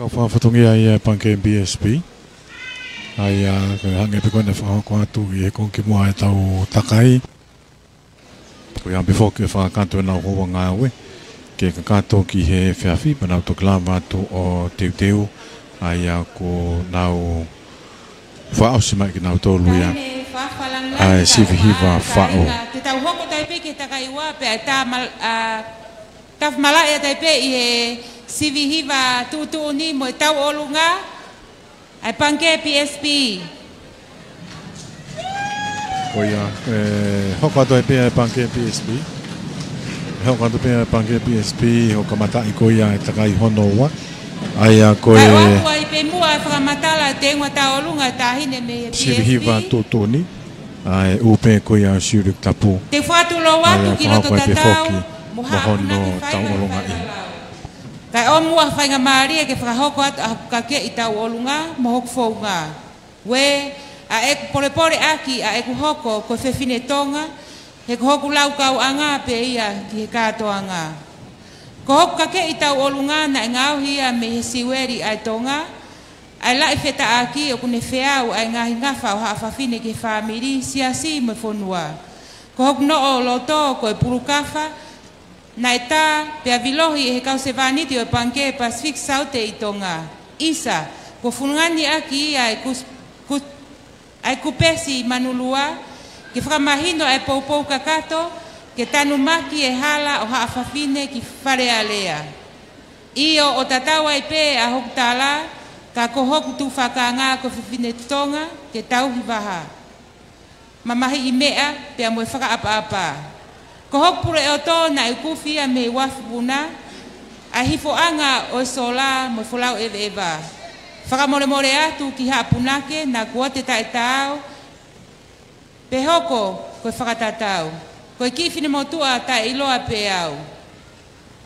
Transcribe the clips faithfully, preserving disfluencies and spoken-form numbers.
Kau fakafatongia ia e Pangikē B S P. ʻA ia, ko e hangē pē ko ʻene fakahoko atu ʻi he konga kimuʻa ʻetau takai. Ko ia pē foki ʻe fakakakato ʻenau houa ngāue ke kakato ki he efiafi, pea nau toki lava atu ʻo teuteu. ʻA ia kuo nau fakaʻosi mai kinautolu ia ʻa e sivi hiva faʻu. Te tau hoko atu ai pē ki he takai ua pea ʻe tā mal-, ʻa, tafa malaʻe atu ai pē ʻi he sivi hiva tuʻutuʻuni mo e tauʻolunga ʻa e Pangikē B S P. Ko ia, ʻe hoko atu ai pē ʻa e Pangikē B S P. ʻE hoko atu pē ʻa e Pangikē B S P, ʻo kamataʻi ko ia e takai hono ua. ʻA ia ko e ʻoatu ai pē muʻa e fakamatala teunga tauʻolunga ʻa e taʻahine mei he sivi hiva tuʻutuʻuni. ʻA e ʻū pē ko ia ʻo Siuʻilikutapu. Te u fakatulou atu ki loto tatau mo hono tauʻolungaʻi. Kae ʻoua muʻa faingamālie ke fakahoko atu ʻa hoku kakeʻi tauʻolunga mo hoku founga. Uē, ʻa ʻeku polepole ʻaki ʻa ʻeku hoko ko e fefine Tonga, he ko hoku laukauʻanga pē ia ki he kātoanga. Ko hoku kakeʻi tauʻolunga naʻe ngaohi ia mei he Siueli ʻa e Tonga, ʻa e laʻi fetaʻaki ʻoku ne feau ʻa e ngaahi ngafa ʻo haʻa fafine ki he fāmili, siasi mo e fonua. Ko hoku noʻo loto ko e pulukafa, naʻe tā pea vilohi ʻe he kau sevāniti ʻo e Pangikē Pasifiki Saute ʻi Tonga, ʻisa, kuo fungani ʻaki ia ʻa e kus-, kus-, ʻa e kupesi manulua, ke fakamahino ʻa e poupou kakato, ke tanumaki e hala ʻo haʻa fafine ki Fale Alea. ʻIo, ʻo tatau ai pē ʻa hoku tala, ka ko hoku tufakanga ko e fefine Tonga, ke tauhi vaha, mamahiʻi meʻa, pea mo e fakaʻapaʻapa. Ko hoku puleʻoto naʻe ukufi ia mei he uafu vuna, ʻa e hifoʻanga ʻo e sola mo e folau ʻeveʻeva. Fakamolemole atu ki haʻa punake naʻa kuo te taʻetaau, pe hoko ko e fakatatau. Ko e kiʻi finemotuʻa taʻeʻiloa pē au.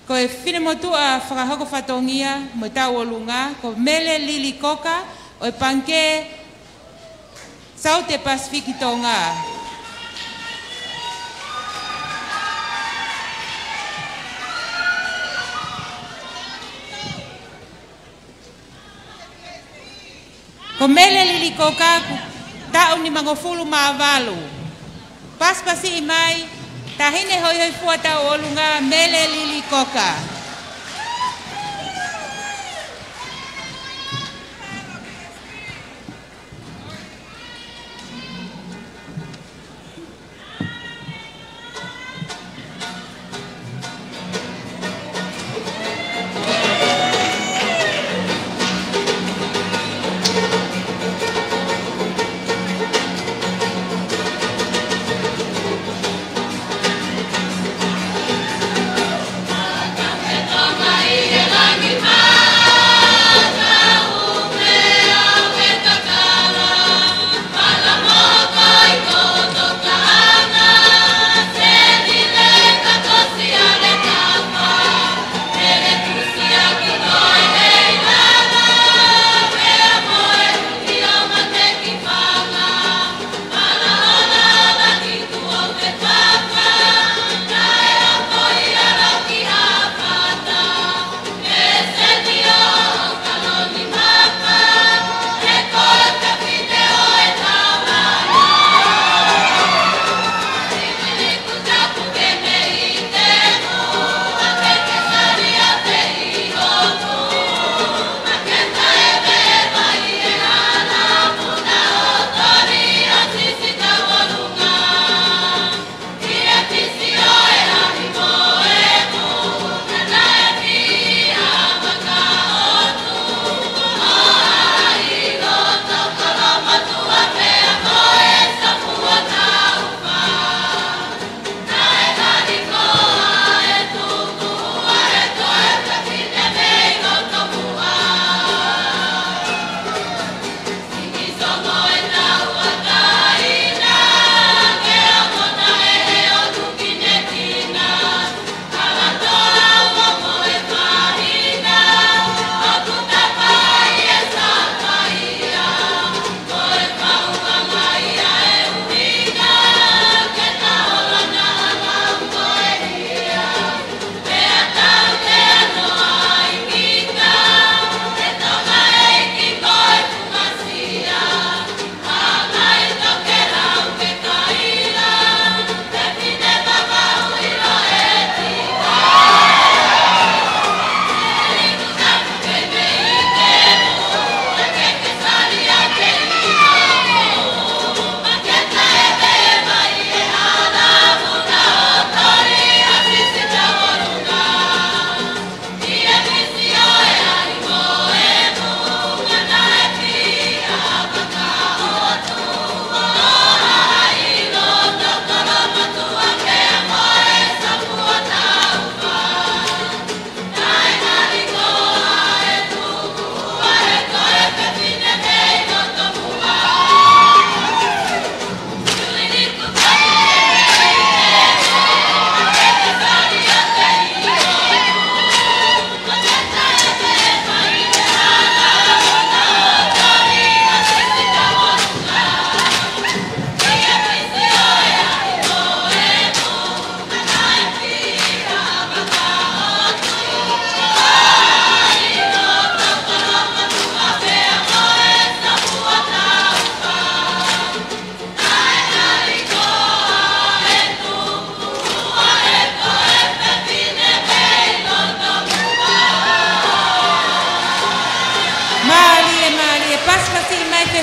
Ko e finemotuʻa fakahoko fatongia mo e tauʻolunga, ko Mele Lili Koka ʻo e Pangikē Saute Pasifiki Tonga. Ko Mele Lili Koka, taʻu nimangofulu mā valu. Pasipasiʻi mai, taʻahine hoihoifua tauʻolunga Mele Lili Koka.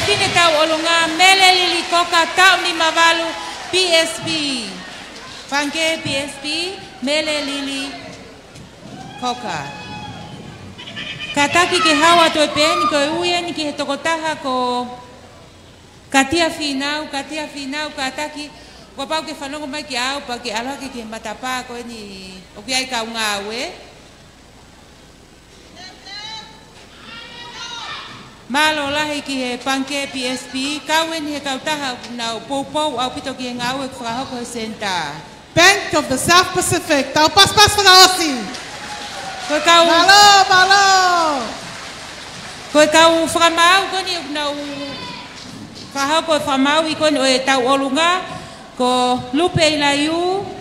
Fefine tauʻolunga, Mele Lili Koka, taʻu nima valu, P S P. Pangikē P S P, Mele Lili Koka. Kātaki ke hau atu e peni, ko e ui eni ki he tokotaha ko Katia Fīnau, Katia Fīnau, kātaki, kuo pau ke fanongo mai kiate au, pea ke ʻalu hake ki he matapā ko eni ʻoku ʻi ai e kau ngāue. Mālō lahi ki he Pangikē P S P, kau eni he kautaha ʻoku nau poupou ʻaupito ki he ngāue ʻoku fakahoko he senitā. Bank of the South Pacific, tau pasipasi fakaʻosi. Ko e kau, mālō, mālō. Ko e kau fakamaau ko eni ʻoku nau fakahoko e fakamaau ko eni ʻo e tauʻolunga, ko Lupe ʻIlaiū.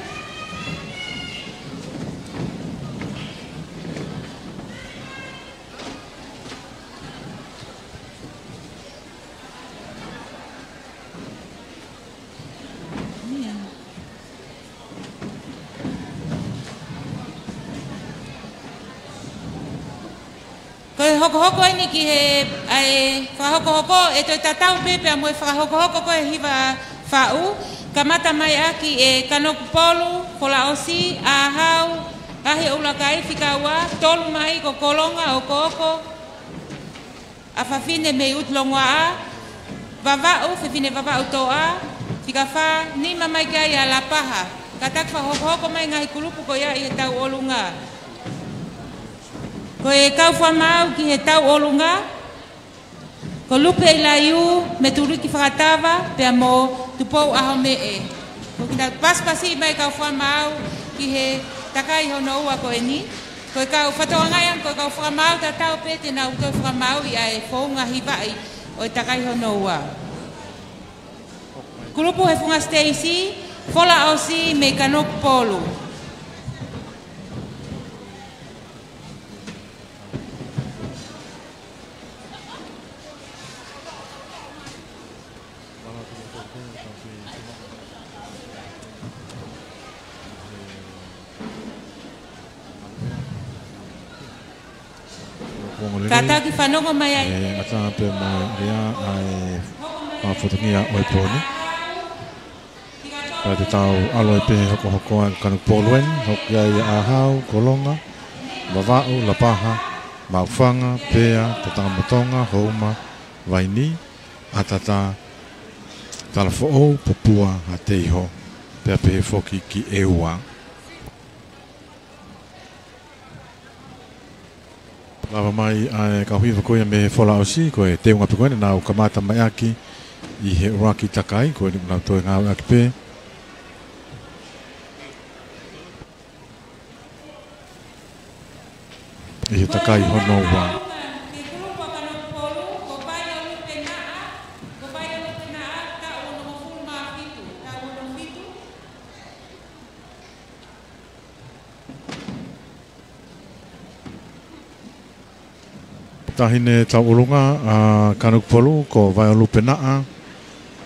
Ko e hokohoko eni ki he, ʻa e fakahokohoko ʻe toe tatau pē pea mo e fakahokohoko ko e hiva faʻu, kamata mai ʻaki ʻe Kanokupolu, Folaʻosi, ʻAhau, Ahi ʻUlakai, fika ua, tolu mai ko Kolonga, Okooko, ʻa fafine mei ʻUtulongoaʻa, Vavaʻu, fefine Vavaʻu Toʻa, fika fā, nima mai ki ai ʻa Lapaha. Kātaki fakahokohoko mai ngaahi kulupu ko ia ʻi he tauʻolunga. Ko e kau fakamaau ki he tauʻolunga, ko Lupe ʻIlaiū, Metuliki Fakatava, pea mo Tupou ʻAhomeʻe. Ko kinautolu pasipasi mai kau fakamaau ki he takai hono ua ko eni. Ko e kau fakatokangaʻi ange, ko e kau fakamaau tatau pē te nau toe fakamaauʻi ʻa e founga hivaʻi ʻo e takai hono ua. Kulupu he funga siteisi, Folaʻosi mei Kanokupolu. Kātaki fanongo mai ai. ʻE ngata pē mo ia ʻa e fakafotungia ʻo e pō ni. Pea te tau ʻalu ai pē he hokohoko ʻa Kanokupolu eni, hoko ai ʻa ʻAhau, Kolonga, Vavaʻu, Lapaha, Maʻufanga, Pea, Tatangamotonga, Houma, Vaini, ʻAtata, Talafoʻou, Popua, Hateiho, pea pehē foki ki ʻEua. Lava mai ʻa e kau hiva ko ia mei Folaʻosi, ko e teunga pē ko eni naʻa nau kamata mai ʻaki ʻi he ʻuluaki takai, ko eni naʻa nau toe ngāueʻaki pē ʻi he takai hono ua. Taʻahine tauʻolunga ʻa Kanokupolu ko Vaeolupe Naʻa,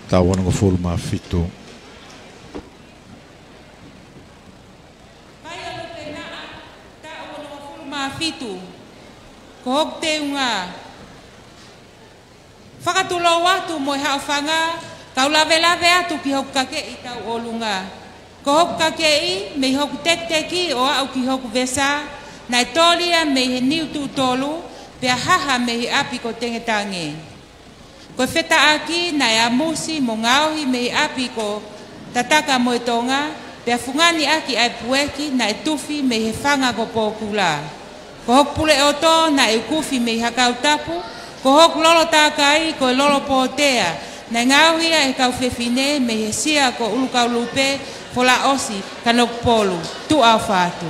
taʻu onongofulu mā fitu. Vaeolupe Naʻa, taʻu onongofulu mā fitu. Ko hoku teunga fakatulou atu mo e haʻofanga, kau lavelave atu ki hoku kakeʻi tauʻolunga. Ko hoku kakeʻi, mei hoku tekiteki ʻo aʻu ki hoku vesa, naʻe tōlia mei he niu tuʻu tolu, pea haha mei he ʻapi ko Tengetange. Ko e fetaʻaki, naʻe ʻamusi mo ngaohi mei he ʻapi ko Tatakamoetonga, pea fungani ʻaki ʻa e pueki naʻe tufi mei he fanga ko Pōkula. Ko hoku puleʻoto naʻe ukufi mei Hakautapu, ko hoku lolo tākai ko e lolo pōtea, naʻe ngaohi ia ʻe he kau fefine mei he sia ko ʻUlukaulupe, Folaʻosi, Kanokupolu, Tuʻa ʻOfa atu.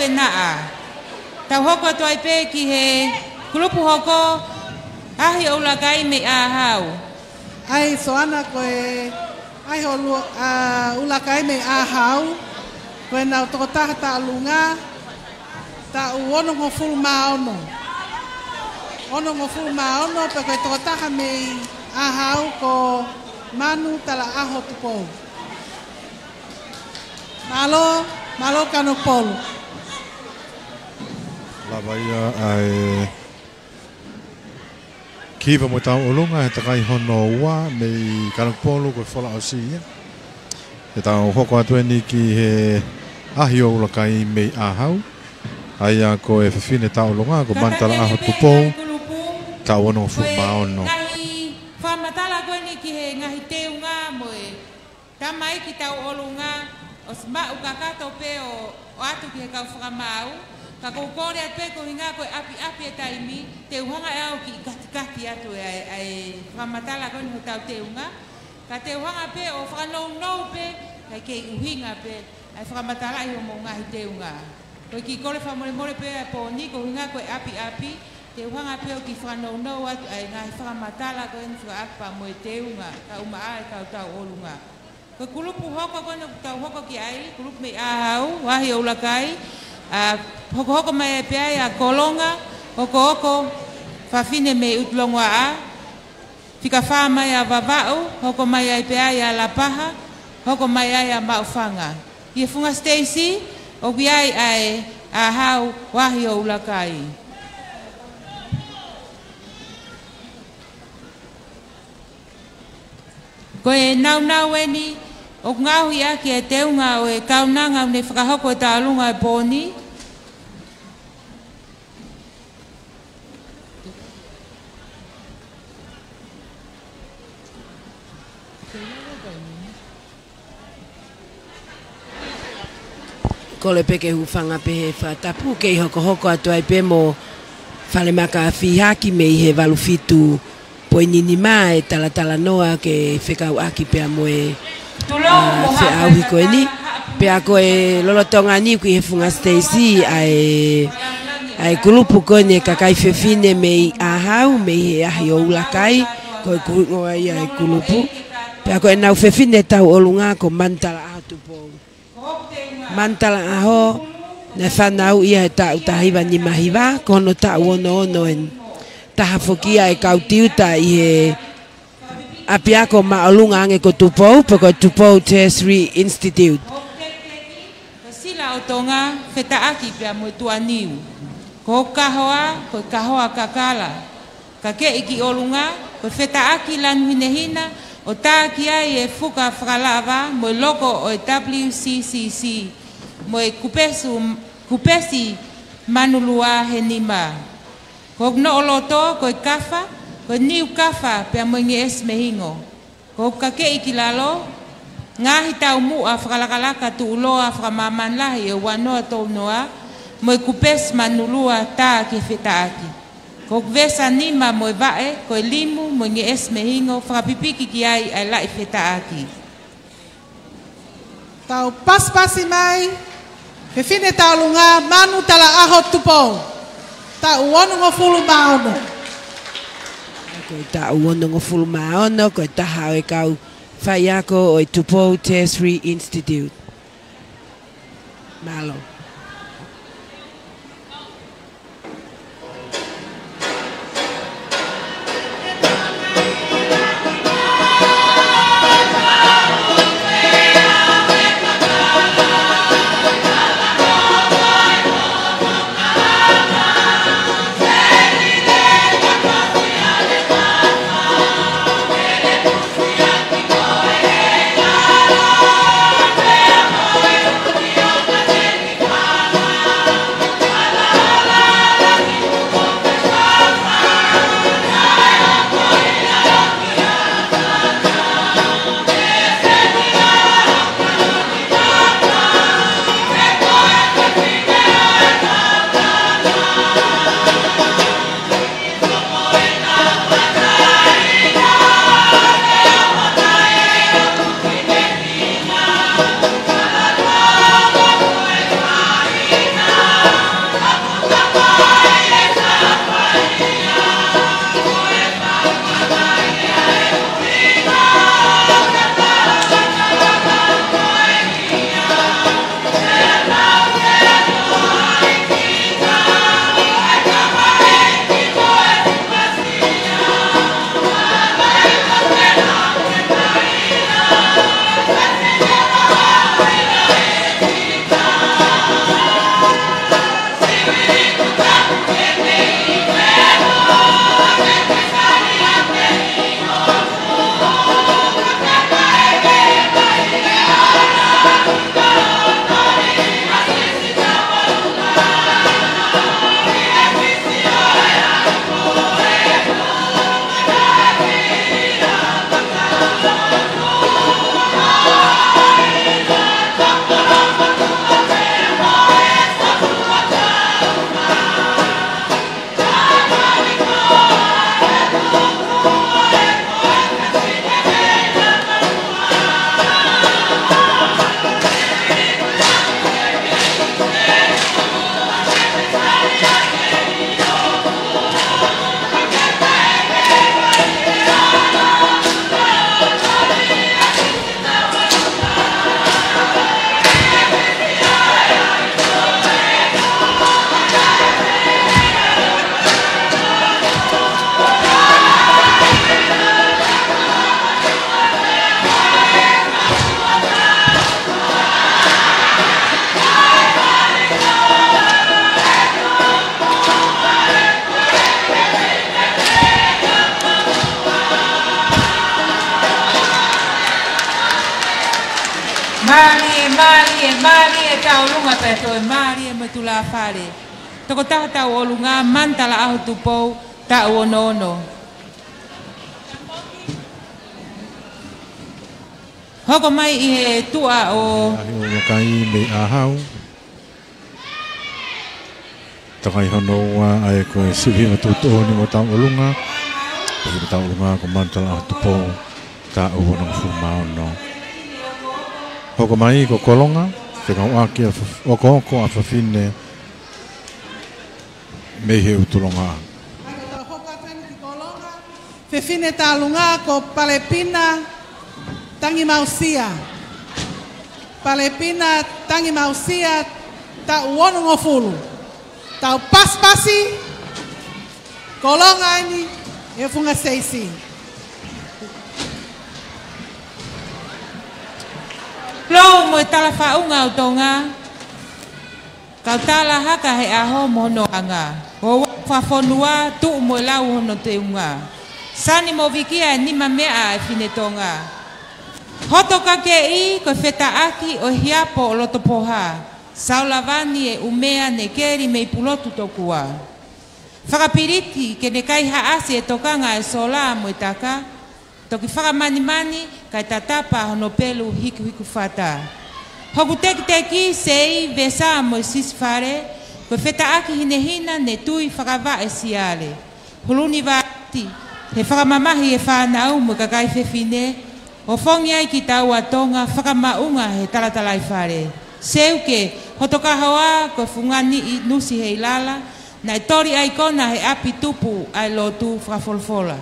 Naʻa tau hoko atu ai pē ki he kulupu hoko, ʻAhi ʻo ʻUlakai mei ʻĀhau. ʻAi Soana, ko e ʻAhi ʻo ʻUlu-, ʻa, ʻUlakai mei ʻĀhau, ko ʻenau tokotaha taʻolunga, taʻu onongofulu mā ono. Onongofulu mā ono, pea ko e tokotaha mei ʻĀhau ko Manu Talaʻaho Tupou. Mālō, mālō Kanokupolu. Lava ia ʻa e ki he hiva mo e tauʻolunga he takai hono ua mei Kanokupolu, ko e fola ʻosi ia. Te tau hoko atu eni ki he ʻAhi ʻo ʻUlakai mei ʻĀhau. ʻA ia ko e fefine taʻolunga ko Manu Talaʻaho Tupou, taʻu onongofulu mā ono. Ngaahi fakamatala ko eni ki he ngaahi teunga mo e tamaiki taʻolunga, ʻosi maʻu kakato pē ʻo, ʻo ʻoatu ki he kau fakamaau. Ka ʻoku ou kole atu pē koeʻuhinga ko e ʻapiʻapi e taimi, te u hanga ʻe au ʻo kiʻi katikati atu ʻa e, ʻa e fakamatala ko eni hotau teunga. Ka te u hanga pē ʻo fakanounou pē, kae kei ʻuhinga pē ʻa e fakamatalaʻi hoʻomou ngaahi teunga. Ko e kiʻi kole fakamolemole pē ʻa e pō ni, koeʻuhinga ko e ʻapiʻapi, te u hanga pē ʻo kiʻi fakanounou atu ʻa e ngaahi fakamatala ko eni fekauʻaki pea mo e teunga, kae ʻumaʻā e kau taʻolunga. Ko e kulupu hoko ko eni ʻoku tau hoko ki ai, kulupu mei ʻĀhau, ʻAhi ʻo ʻUlakai, ʻa, hokohoko mai ai pē ai ʻa Kolonga, hokohoko fafine mei ʻUtulongoaʻa, fika fā mai ʻa Vavaʻu, hoko mai ai pē ai ʻa Lapaha, hoko mai ai ʻa Maʻufanga. ʻI he funga siteisi, ʻoku ʻi ai ʻa e ʻĀhau, ʻAhi ʻo ʻUlakai. Ko e nāunau eni ʻoku ngaohi ʻaki e teunga ʻo e kaunanga ʻoku ne fakahoko e taʻolunga e pō ni. Kole pē ke hūfanga pē he fakatapu, kei hokohoko atu ai pē mo Falemaka Fihaki mei he valu fitu poini nima e talatalanoa ke fekauʻaki pea mo e, ʻa, feʻauhi ko eni. Pea ko e lolotonga ni ʻoku ʻi he funga siteisi ʻa e, ʻa e kulupu ko eni e kakai fefine mei ʻĀhau, mei he ʻAhi ʻo ʻUlakai, ko e kuingoa ia e kulupu. Pea ko ʻenau fefine taʻolunga ko Manu Talaʻaho Tupou. Manu Talaʻaho, naʻe fanauʻi ia he taʻu taha hiva nima hiva, ko hono taʻu ono ono eni. Taha foki ia e kau tiuta ʻi he ʻapiako māʻolunga ange ko Tupou, pe ko e Tupou Tertiary Institute. Ko Sila ʻo Tonga, Fetaʻaki pea mo e Tuʻaniu. Ko hoku kahoa, ko e kahoa kakala. Kakeʻi ki ʻolunga, ko e Fetaʻaki lanu hinehina, ʻo tā ki ai e fuka fakalava mo e loko ʻo e W C C C, mo e kupesu, kupesi manulua he nima. Ko hoku noʻo loto, ko e kafa, ko e niu kafa pea mo e ngeʻesi mehingo. Ko hoku kakeʻi ki lalo, ngaahi taumuʻa fakalakalaka tuʻuloa fakamāmani lahi ʻe ua noa tolu noa, mo e kupesi manulua tā ki he Fetaʻaki. Ko hoku vesa nima mo e vaʻe, ko e limu mo e ngeʻesi mehingo, fakapipiki ki ai ʻa e laʻi Fetaʻaki. Tau pasipasi mai, fefine taʻolunga Manu Talaʻaho Tupou, taʻu onongofulu mā ono. Ko e taʻu onongofulu mā ono, ko e taha ʻo e kau faiako ʻo e Tupou Tertiary Institute. Mālō. Mālie e tauʻolunga pea toe mālie mo e tulāfale. Tokotaha tauʻolunga, Manutala ʻAho Tupou, taʻu ono ono. Hoko mai ʻi he tuʻa ʻo Ahi ʻo Makai mei ʻAhau. Takai hono ua ʻa e ko e sivi ma tuʻutuʻuni mo tauʻolunga. Ko e tauʻolunga ko Manutala ʻAho Tupou, taʻu onongofulu mā ono. Hoko mai ko Kolonga, fekauʻaki ʻa Faf-, ʻOkoʻoko ʻa Fafine mei he ʻUtulonga. Fefine tauʻolunga ko Palepina Tangimausia. Palepina Tangimausia, taʻu onongofulu. Tau pasipasi, Kolonga eni, he funga seisi. Lou mo e talafaʻunga ʻo Tonga. Kau tala haka he ʻaho mo hono anga. Ko ua fakafonua tuʻu mo e lau hono teunga. Sani mo vikia e nima meʻa e fine Tonga. Hoto kakeʻi ko e fetaʻaki ʻo e hiapo ʻo Lotopoha. Saulavani e ʻumea ne keli mei Pulotu tokua. Fakapiliti ke ne kaihaʻasi e tokanga e sola mo e taka. Toki fakamanimani, kae tatapa hono pelu hikuhiku fata. Hoku tekiteki, Sei, Vesa mo e Sisifale, ko e fetaʻaki hinehina ne tui fakavaʻe Siale. Huluni vāti, he fakamamahi e fānau mo e kakai fefine, ʻo fongi ai kitaua Tonga fakamaʻunga he talatalaifale. Seuke, hoto kahoa, ko e fungani ʻi Nusiheilala, naʻe toli ʻaikona he ʻapi tupu ʻa e lotu fakafolofola.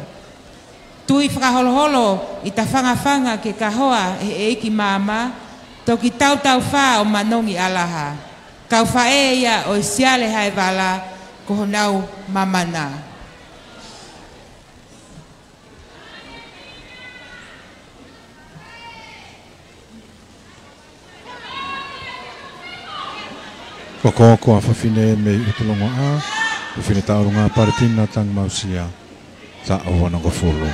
Tui fakaholoholo ʻi tafangafanga ke kahoa he ʻEiki Māmā, toki tautaufā ʻo Manongi ʻAlaha. Kau faʻē ia ʻo e Siale Haevala ko honau mamana. ʻOkoʻoko ʻa Fafine mei ʻUtulonga ʻa, Fafine tauʻolunga Palepina Tangimausia, taʻu onongofulu.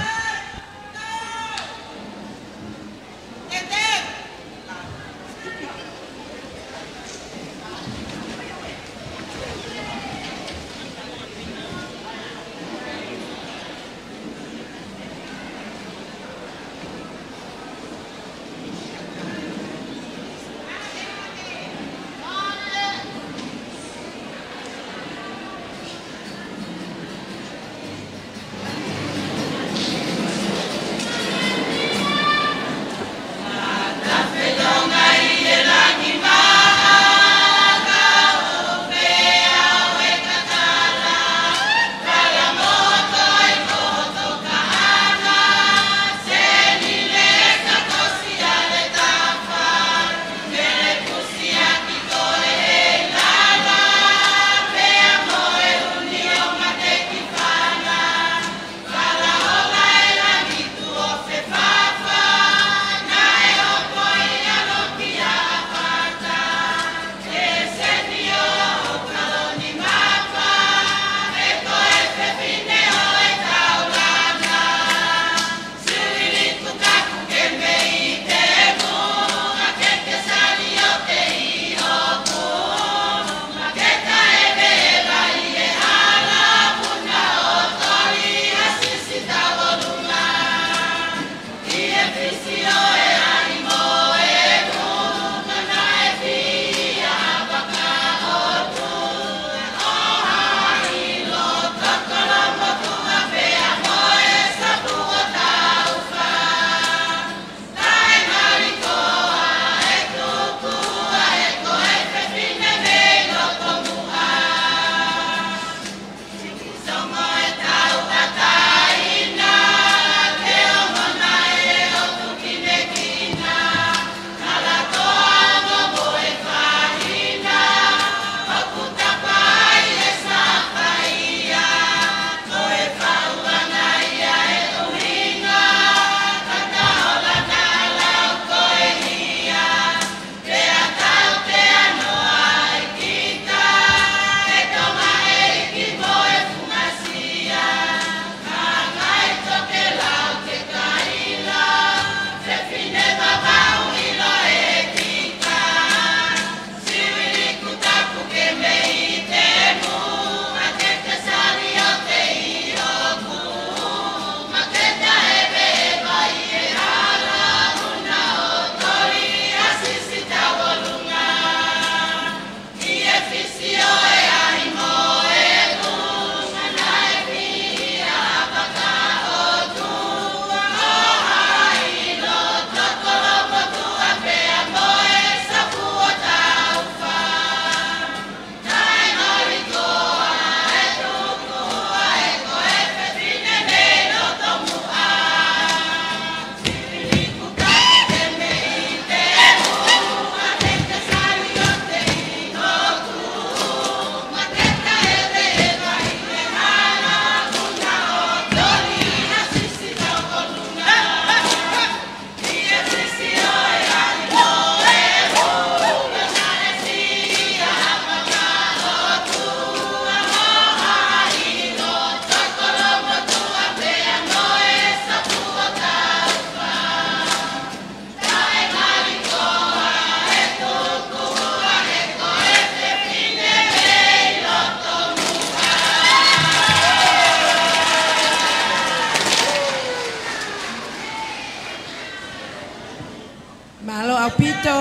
Mālō ʻaupito.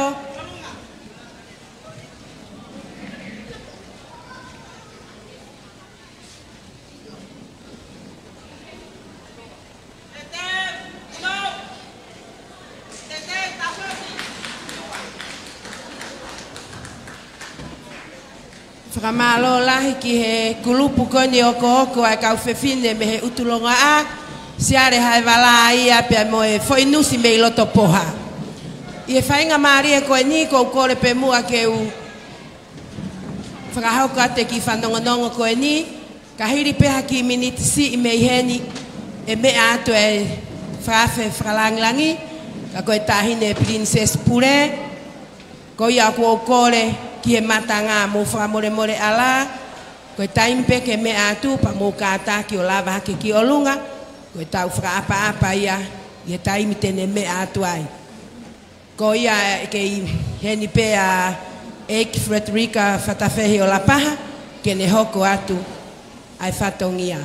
Fakamālō lahi ki he kulupu ko eni ʻoku ʻokoʻoko ʻa e kau fefine mei he ʻUtulongaʻa, Siale Haevala ia pea mo e foʻi nusi mei loto Poha. ʻI he faingamālie ko eni ʻoku ou kole pē muʻa ke u fakahoko atu e kiʻi fanongonongo ko eni, ka hili pē ha kiʻi miniti siʻi mei heni, ʻe meʻa atu e fakaafe fakalāngilangi, ka ko e Taʻahine Princess Pule, ko ia ʻoku ou kole ki he matanga mo fakamolemole ʻalā, ko e taimi pē ke meʻa atu pea mou kātaki ʻo lava hake ki ʻolunga, ko ʻetau fakaʻapaʻapa ia ʻi he taimi te ne meʻa atu ai. Ko ia ʻe kei ʻi heni pē ʻa ʻEiki Frederica Fatafehi ʻo Lapaha, ke ne hoko atu ʻa e fatongia.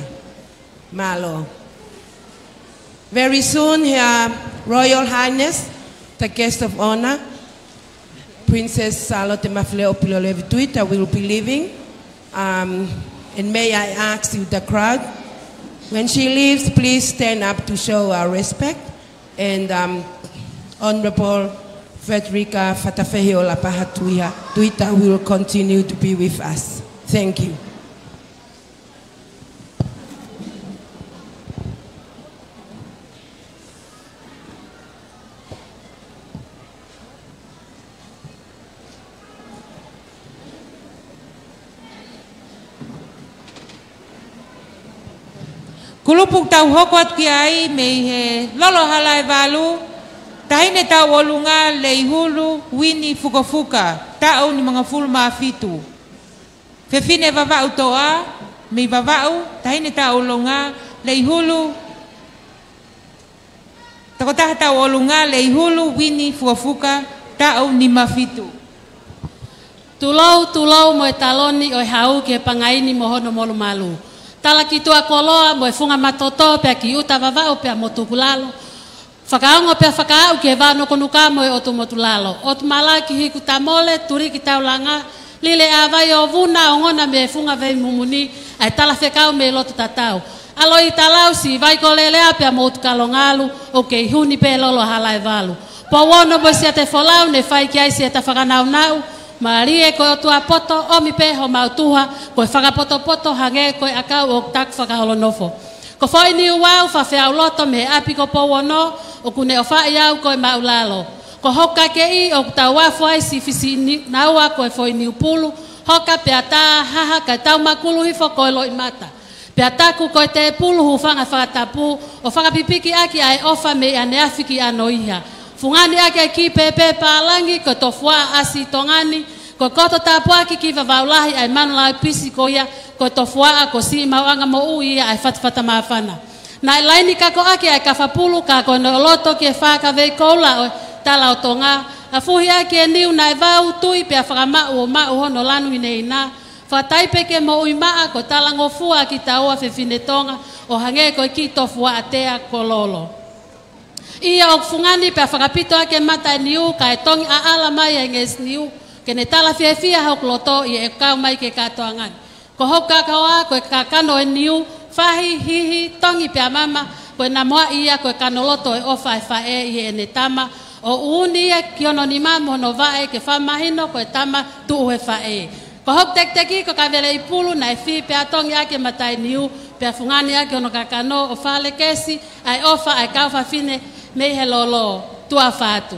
Mālō. Very soon, Her Royal Highness, the Guest of Honor, Princess Sālote Mafileʻo Pilolevu Tuita, will be leaving. Um, and may I ask you, the crowd, when she leaves, please stand up to show our respect. And, um, Honorable Frederica Fatafehi ʻo Lapaha Tuiha, Tuita will continue to be with us. Thank you. Kulupu ʻoku tau hoko atu ki ai mei he Lolo Halaevalu, Taʻahine Tauʻolunga Leihulu Uini Fukofuka, taʻu nimangofulu mā fitu. Fefine Vavaʻu Toʻa, mei Vavaʻu, Taʻahine Tauʻolunga Leihulu, Tokotaha Tauʻolunga Leihulu Uini Fukofuka, taʻu nima fitu. Tulou, tulou mo e taloni ʻo e hau ki he pangai ni mo hono molumalu. Tala ki tuʻa koloa mo e funga matoto pea ki ʻuta Vavaʻu pea mo Tukulalo. Fakaongo pea fakaaʻu ki he vao Nukunuka mo e ʻotu Motulalo. ʻOtu Malaki Hiku Tamole, Tuliki Taulanga, Lile ʻa Vai ʻo Vuna, ongona mei he funga Veimumuni, ʻa e talafekau mei loto tatau. ʻAlo ʻi Talausi, Vai ko Lelea pea mo ʻUtu Kalongalu, ʻoku kei huni pē Lolo Halaevalu. Pouono mo Siatefolau ne fai ki ai Siata Fakanaunau, mālie ko e ʻOtua poto, ʻomi pē homau tuha, ko e fakapotopoto hangē ko e ʻakau ʻoku taku fakaholonofo. Ko Foʻiniuau, Fafeauloto mei he ʻapi ko Pouono, ʻoku ne ʻofaʻi au ko e maʻulalo. Ko hoku kakeʻi ʻoku tau afo ai Sifisi ni-, naua ko e Foʻiniupulu, hoka pea tā haha kae taumakulu hifo ko e loʻimata. Pea taku ko e tēpulu hūfanga fakatapu, ʻo fakapipiki ʻaki ʻa e ʻofa mei ʻaneafi ki ʻanoiha. Fungani ʻaki ʻa e kiʻi pēpē pālangi ko e tofuaʻa ʻasi Tonga ni, ko e koto tāpuaki ki Vavaʻu Lahi ʻa e manu laui pisi ko ia, ko e tofuaʻa ko siʻi maʻuʻanga moʻui ia ʻa e fatafata māfana. Naʻe laini kakoʻaki ʻa e kafapulu ka ko e ʻono loto ki he fā kavei koula ʻo e tala ʻo Tonga, ʻa fuhi ʻaki e niu naʻe vau tui pea fakamaʻu ʻo maʻu hono lanu hinehina, fakataipe ke moʻui maʻa ko e talangofua kitaua fefine Tonga ʻo hangē ko e kiʻi tofuaʻa tea ko Lolo. ʻIo ʻoku fungani pea fakapito ʻaki e mata e niu, kae tongi ʻaʻala mai e ngesi niu, ke ne tala fiefia hoku loto ʻi heʻeku kau mai ki he kātoanga ni. Ko hoku kakoa, ko e kakano e niu, fahi, hihi, tongi pea mama, ko e namoaʻi ia, ko e kanoloto e ʻofa e faʻē ʻi heʻene tama, ʻo ʻuuni ia ki hono nima mo hono vaʻe ke fakamahino ko e tama tuʻu he faʻē. Ko hoku tekiteki, ko Kaveleʻi Pulu, naʻe fī pea tongi ʻaki e mata e niu, pea fungani ʻaki hono kakano, ʻo fakalekesi ʻa e ʻofa ʻa e kau fafine mei he Lolo. Tuʻa ʻofa atu.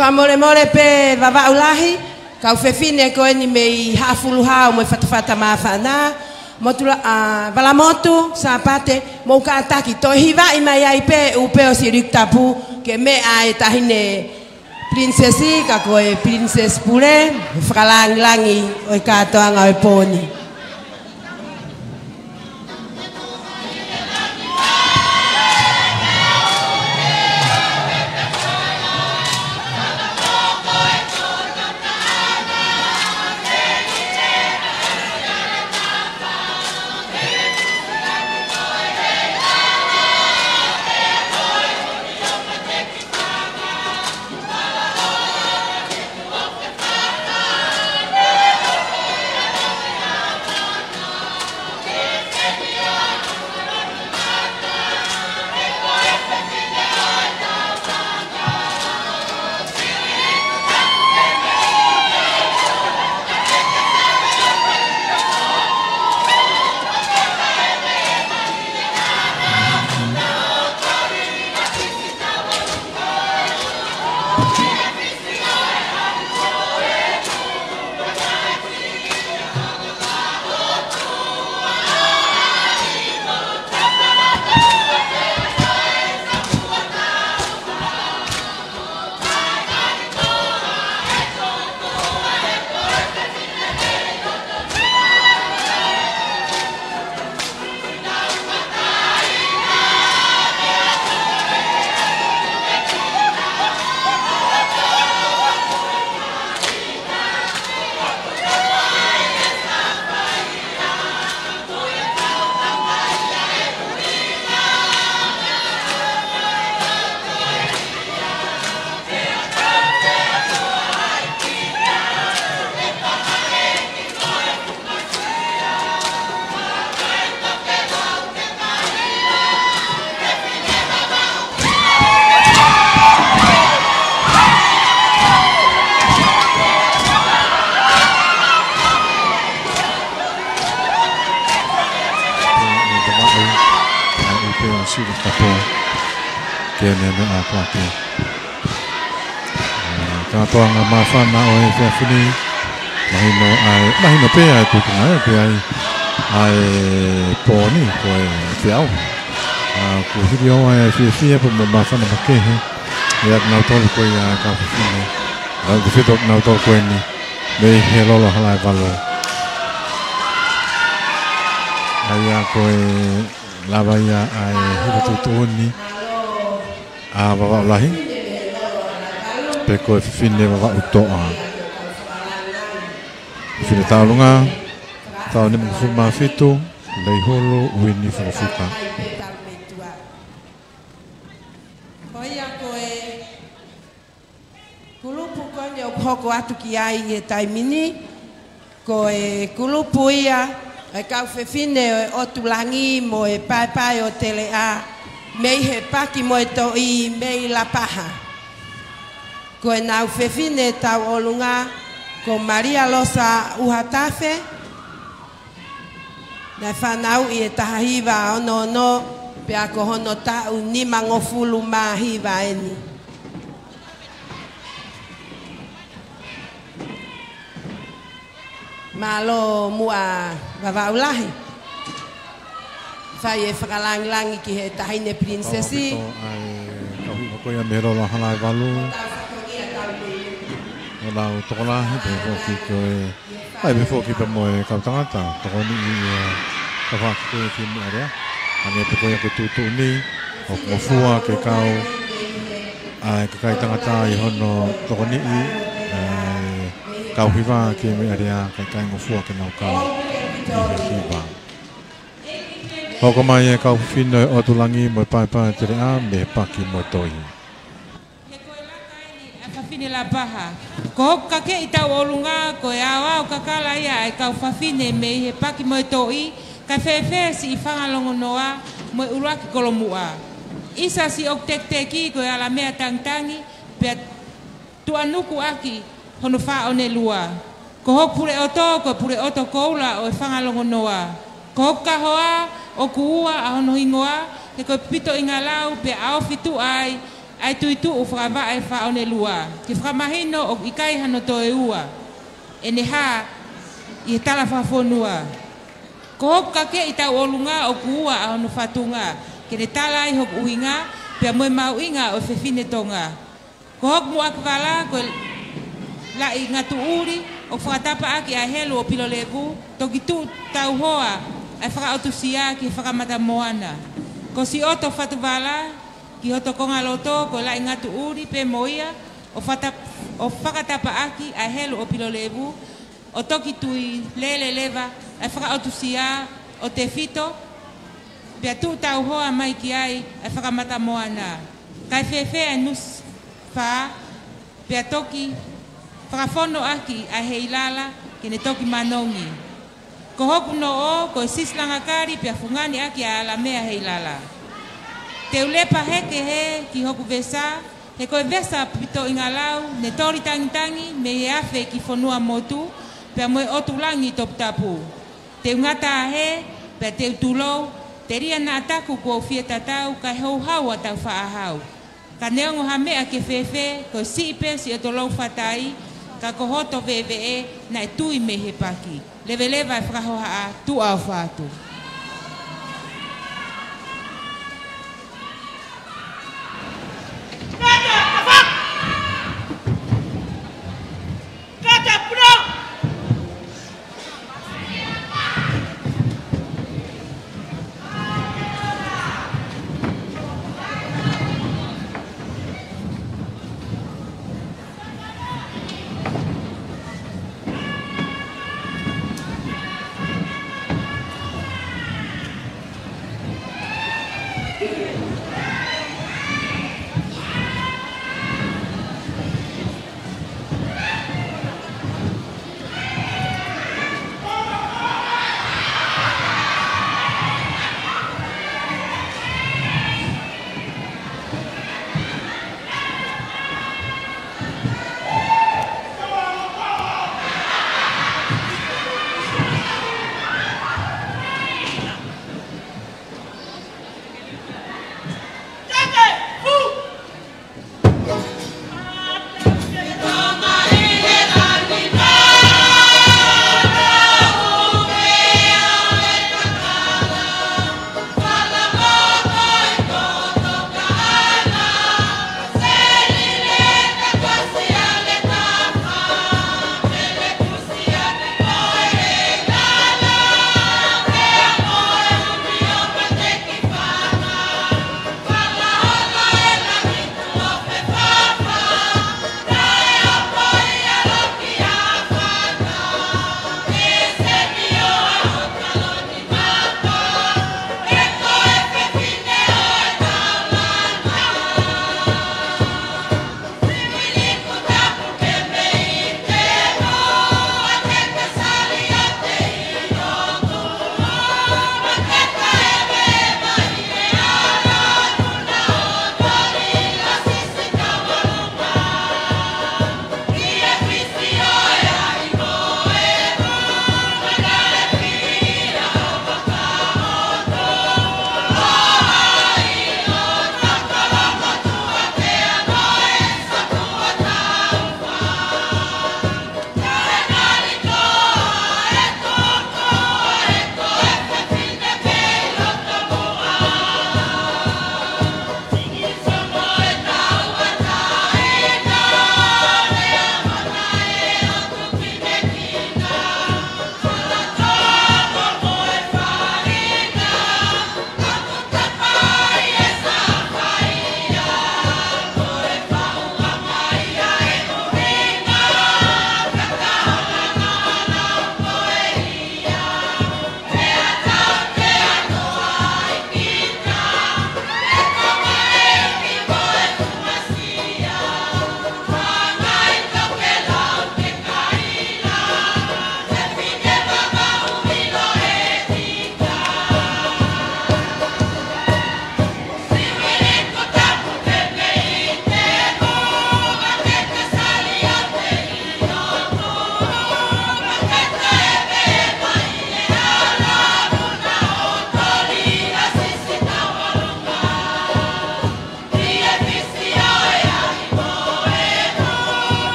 Fakamolemole pē Vavaʻu Lahi, kau fefine ko eni mei Haʻafuluhau mo e Fatafata Māfana, Motula-, ʻa, Valamotu, Sāpate, mou kātaki, toe hivaʻi mai ai pē ʻū pē ʻo Siliku Tapu, ke meʻa e taʻahine Pilinisesi, ka ko e Pilinisesi Pule, fakalāngilangi ʻo e kātoanga ʻo e pō ni. Ke ne meʻa ko ē. Kātoanga māfana ʻo e efiafi ni. Mahino ʻa e, mahino pē ʻa e tuʻunga ʻe pē ai ʻa e pō ni ko e feau. ʻA, kuo hili ʻa e fiefia pea mo e māfana makehe ʻiate kinautolu ko ia kau fefine. Kau fefine kinautolu ko eni mei he lolo Halaevalu. ʻA ia ko e lava ia ʻa e hiva tuʻutuʻuni ʻa Vavaʻu Lahi, pe ko e fefine Vavaʻu Toʻa. Fefine Taulunga, taʻu nimangofulu mā fitu, Leihulu Uini Folofika. Ko ia ko e kulupu ko eni ʻoku hoko atu ki ai he taimi ni, ko e kulupu ia ʻa e kau fefine ʻo e ʻOtu Langi mo e Paepae ʻo Teleʻa, mei he Paki mo e Toʻi, mei Lapaha. Ko ʻenau fefine tauʻolunga, ko Malia Losa ʻUhatafe, naʻe fanauʻi he taha hiva ono ono, pea ko hono taʻu nimangofulu mā hiva eni. Mālō muʻa Vavaʻu Lahi. Fai e fakalāngilangi ki he taʻahine Pilinisesi. Tau ʻaupito ʻa e kau hiva ko ia mei he lolo Halaevalu. Ko lau tokolahi, pea foki ko e, ʻa ia pea foki pea mo e kau tangata tokoni ʻi he tafaʻaki ko ia ki Meʻalea. Hangē pē ko ia ko e tuʻutuʻuni, ʻoku ngofua ke kau ʻa e kakai tangata ʻi hono tokoniʻi ʻa e kau hiva ki Meʻalea, kae ʻikai ngofua ke nau kau ʻi he hiva. Hoko mai e kau fefine ʻo e ʻOtu Langi mo e Paepae Teleʻa mei he Paki mo e Toʻi. He ko e laka eni ʻa Fafine Lapaha. Ko hoku kakeʻi tauʻolunga, ko e aoao kakala ia ʻa e kau fafine mei he Paki mo e Toʻi, kae fēfē siʻi Fangalongonoa mo e ʻUluaki Kolomuʻa. ʻIsa siʻoku tekiteki ko e Alamea Tangitangi, pea tuʻanuku ʻaki hono fāʻone lua. Ko hoku puleʻoto, ko e puleʻoto koula ʻo e Fangalongonoa. Ko hoku kahoa, ʻoku ua ʻa hono hingoa, he ko e Pito ʻIngalau, pea ʻaofi tuʻa ai ʻa e tui tuʻu fakavaʻe fāʻone lua, ke fakamahino ʻoku ʻikai hano toe ua ʻene hā ʻi he tala fakafonua. Ko hoku kakeʻi tauʻolunga ʻoku ua ʻa hono fatunga, ke ne tala ai hoku ʻuhinga, pea mo e mahuʻinga ʻo e fefine Tonga. Ko hoku muʻaki vala ko e Laʻi Ngatuʻuli, ʻoku fakatapaʻaki ʻa e helu ʻo Pilolevu, toki tuʻu tauhoa ʻa e fakaʻotusia ki he fakamata moana. Ko siʻoto fatuvala ki hoto kongaloto ko e Laʻi Ngatuʻuli pē mo ia, ʻo fata-, ʻo fakatapaʻaki ʻa e helu ʻo Pilolevu, ʻo toki tui lele leva ʻa e fakaʻotusia ʻo tefito, pea tuʻu tauhoa mai ki ai ʻa e fakamata moana. Kae fēfē ʻa e nusi fā, pea toki fakafonoʻaki ʻa Heilala ke ne toki manongi. Ko hoku noʻo ko e Sisilangakali pea fungani ʻaki ʻa e ʻAlamea Heilala. Te u lepa heke hē ki hoku vesa, he ko e vesa pitoʻingalau ne toli tangitangi mei he afe ki fonua motu, pea mo e ʻotu langi toputapu. Te u ngata hē, pea te u tulou, telia naʻa taku kuo u fie tatau, kae houhau ʻa tau faʻahau. Ka neongo ha meʻa ke fēfē, ko e siʻi pē siʻoto lou fatai, ka ko hoto veveʻe naʻe tui mei he paki. Leveleva e fakahohaʻa, tuʻa ʻofa atu.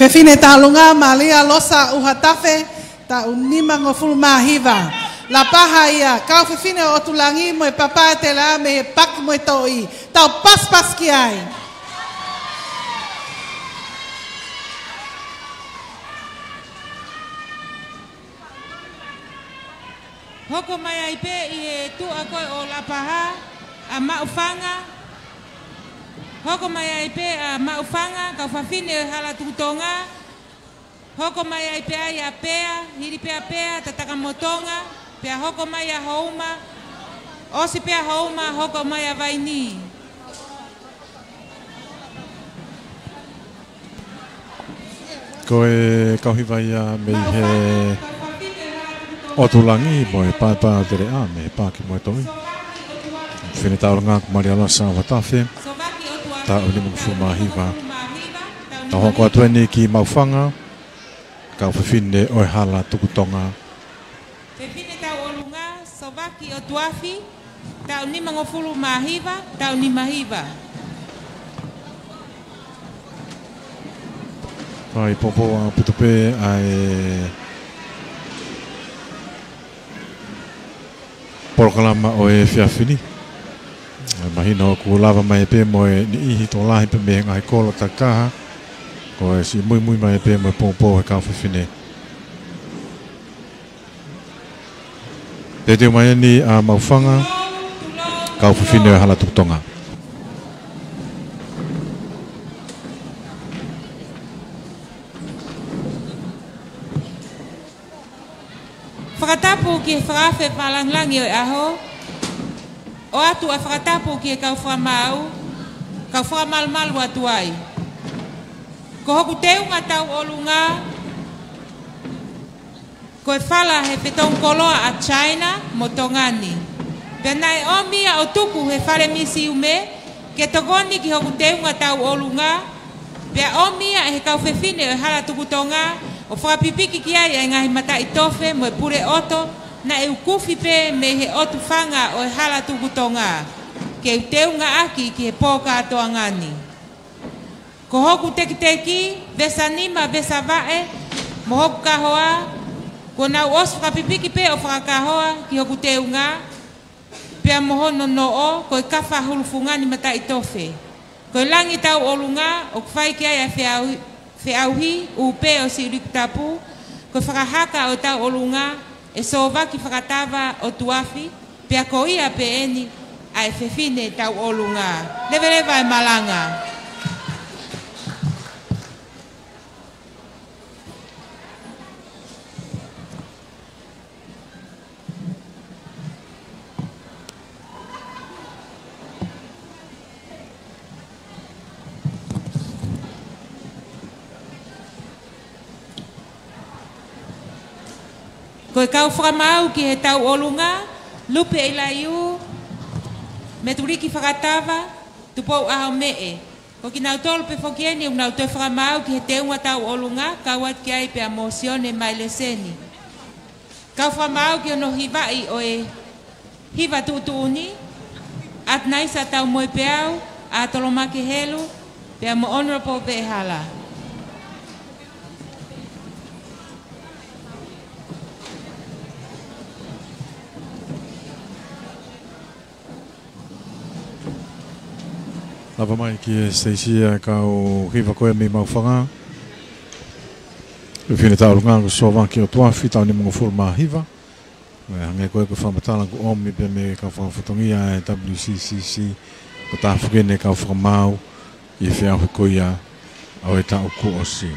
Fefine Tauʻolunga Malia Losa ʻUhatafe, taʻu nimangofulu mā hiva. Lapaha ia, Kau Fefine ʻo ʻOtulangi mo e Papa ʻe Teleʻa mei he Paaki mo e Toʻi. Tau pasipasi ki ai. Hoko mai ai pē ʻi he tuʻa ko ē ʻo Lapaha ʻa Maʻufanga. Hoko mai ai pē ʻa Maʻufanga, Kau Fafine ʻo e Hala Tukutonga. Hoko mai ai pē ai ʻa Pea, hili pē ʻa Pea, Tatakamotonga, pea hoko mai ʻa Houma, ʻosi pē ʻa Houma, hoko mai ʻa Vaini. Ko e kau hiva ia mei he ʻOtulangi mo e Papa ʻe Teleʻa mei he Paaki mo e Toʻi. Fefine Tauʻolunga ko Malia Losa ʻUhatafe, taʻu nimangofulu mā hiva. Tau hoko atu eni ki Maʻufanga, Kau Fefine ʻo e Hala Tukutonga. Fefine Tauʻolunga, Sovaki ʻOtuafi, taʻu nimangofulu mā hiva, taʻu nima hiva. Fai poupou ʻaupito pē ʻa e polokalama ʻo e efiafi ni. ʻE mahino ʻoku lava mai pē mo e niʻihi tokolahi pē mei he ngaahi kolo takitaha. Ko e siʻi muimui mai pē mo e poupou he kau fefine. Teuteu mai eni ʻa Maʻufanga, Kau Fefine ʻo e Hala Tukutonga. Fakatapu ki he fakaafe fakalāngilangi ʻo e ʻaho. ʻOatu ʻa e fakatapu ki he kau fakamaau, kau fakamalumalu atu ai. Ko hoku teunga tauʻolunga, ko e fala he fetongi koloa ʻa China mo Tonga ni. Pea naʻe ʻomi ia ʻo tuku he fale misiume ke tokoni ki hoku teunga tauʻolunga. Pea ʻomi ia ʻe he kau fefine ʻo e Hala Tukutonga ʻo fakapipiki ki ai ʻa e ngaahi mataʻitofe mo e puleʻoto naʻe ukufi pē mei he ʻotu fanga ʻo e Hala Tukutonga ke u teungaʻaki ki he pō kātoanga ni. Ko hoku tekiteki, vesa nima, vesa vaʻe, mo hoku kahoa, kuo nau ʻosi fakapipiki pē ʻo fakakahoa ki hoku teunga, pea mo hono noʻo, ko e kafa hulufunga ni mataʻitofe. Ko e langi tauʻolunga, ʻoku fai ki ai ʻa e feʻauhi, feʻauhi ʻū pē ʻo Siʻuliki Tapu, ko e fakahaka ʻo e tauʻolunga, ʻe Sōvaki Fakatava ʻOtuafi, pea ko ia pē eni ʻa e fefine tauʻolunga. Leveleva e malanga. Ko e kau fakamaau ki he tauʻolunga, Lupe ʻIlaiū, Metuliki Fakatava, Tupou ʻAhomeʻe. Ko kinautolu pē foki eni ʻoku nau toe fakamaau ki he teunga tauʻolunga, kau atu ki ai pea mo Sione Maileseni. Kau fakamaau ki hono hivaʻi ʻo e hiva tuʻutuʻuni, Atinaisa Taumoepeau, ʻa Tolomake Helu, pea mo Honourable Veʻehala. Lava mai ki he siteisi ʻa e kau hiva ko ē mei Maʻufanga. Fefine tauʻolunga ko Sōvaki ʻOtuafi, taʻu nimangofulu mā hiva. Hangē ko e fakamatala kuo ʻomi pē mei he kau fakafofonga ʻa e W C C C, ko e taha foki eni e kau fakamaau ʻi he feʻauhi ko ia ʻo e taʻu kuo ʻosi.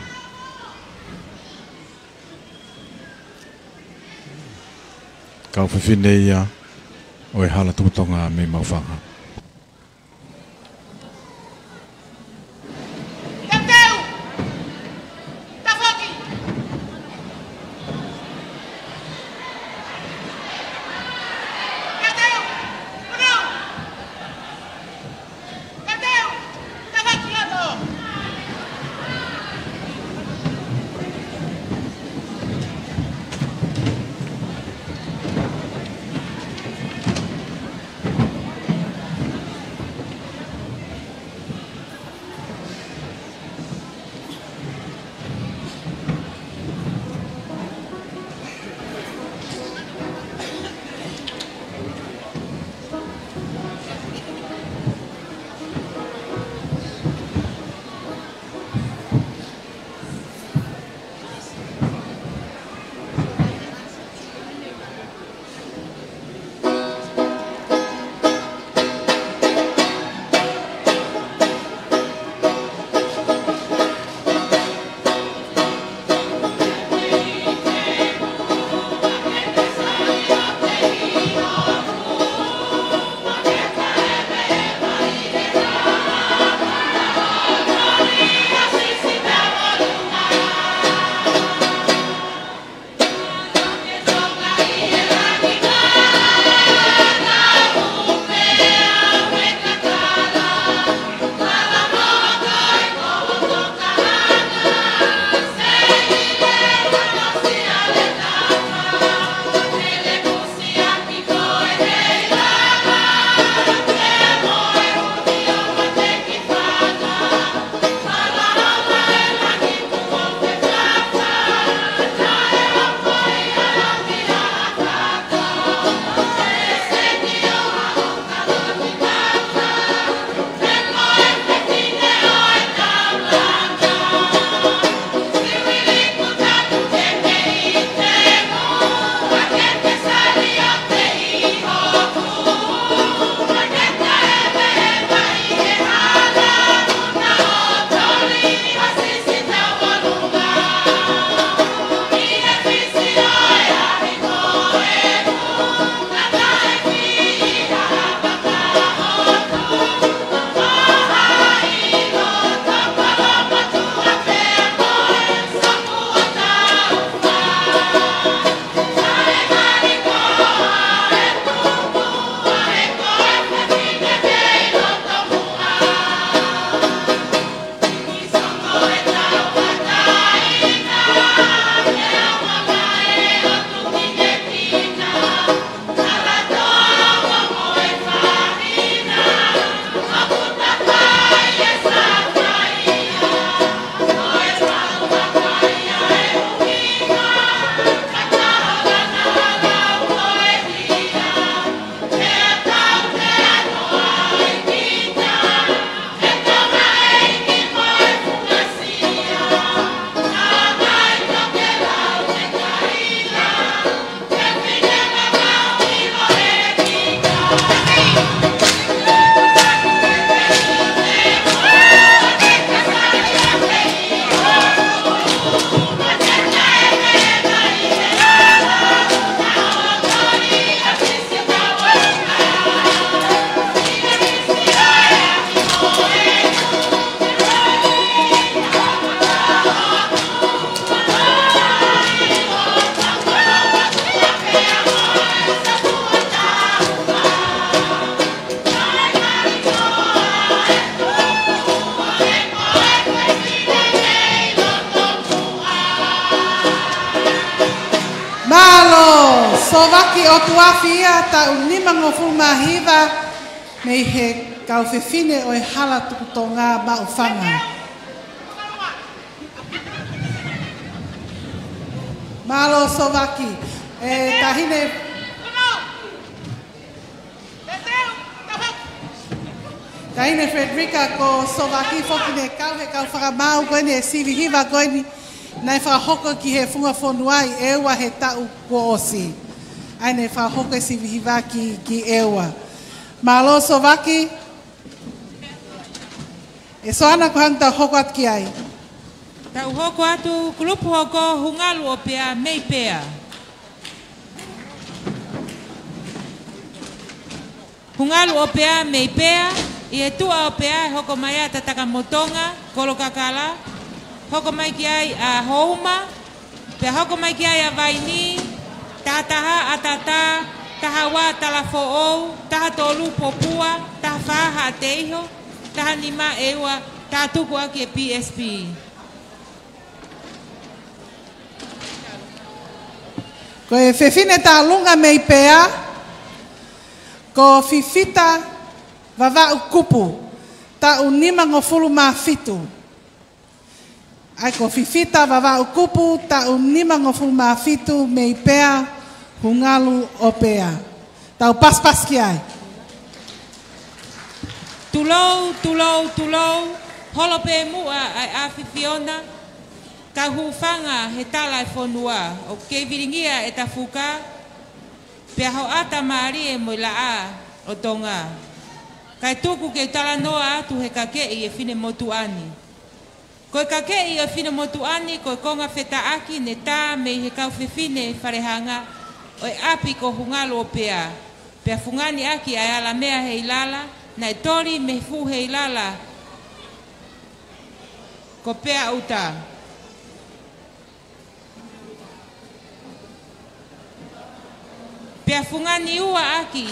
Kau fefine ia ʻo e Hala Tukutonga mei Maʻufanga. Sōvaki ʻOtuafi ia, taʻu nimangofulu mā hiva, mei he kau fefine ʻo e Hala Tukutonga Maʻufanga. Mālō Sōvaki. ʻE, Taʻahine, Taʻahine Frederica, ko Sōvaki foki ne kau he kau fakamaau ko eni ʻe sivi hiva ko eni, naʻe fakahoko ki he funga fonua ʻi ʻEua he taʻu kuo ʻosi. ʻA ia ne fakahoko e sivi hiva ki, ki ʻEua. Mālō Sōvaki. ʻE Soana, ko e hā ʻetau hoko atu ki ai? Tau hoko atu, kulupu hoko, Hungalu ʻo Pea mei Pea. Hungalu ʻo Pea mei Pea, ʻi he tuʻa ʻo Pea ʻe hoko mai ai ʻa Tatakamotonga, Kolokakala, hoko mai ki ai ʻa Houma, pea hoko mai ki ai ʻa Vaini, taha taha ʻAtata, taha ua Talafoʻou, taha tolu Popua, taha fā Haʻateiho, taha nima ʻEua, taha tuku ʻaki e P S P. Ko e fefine tauʻolunga mei Pea, ko Fifita Vavaʻu Kupu, taʻu nimangofulu mā fitu. ʻA ia ko Fifita Vavaʻu Kupu, taʻu nimangofulu mā fitu, mei Pea, Hungalu ʻo Pea. Tau pasipasi ki ai. Tulou, tulou, tulou, holo pē muʻa ʻa e ʻAfifiona, kau hūfanga he tala ʻo e fonua, ʻoku kei vilingia ʻeta fuka, pea hoʻata mālie mo e laʻā ʻo Tonga. Kae tuku ke u talanoa atu he kakeʻi ʻo e finemotuʻa ni. Ko e kakeʻi ʻo e finemotuʻa ni, ko e konga fetaʻaki ne tā mei he kau fefine Falehanga ʻo e ʻapi ko Hungalu ʻo Pea, pea fungani ʻaki ʻa e ala meʻa heilala, naʻe toli mei he fuʻu heilala ko Peauta. Pea fungani ua ʻaki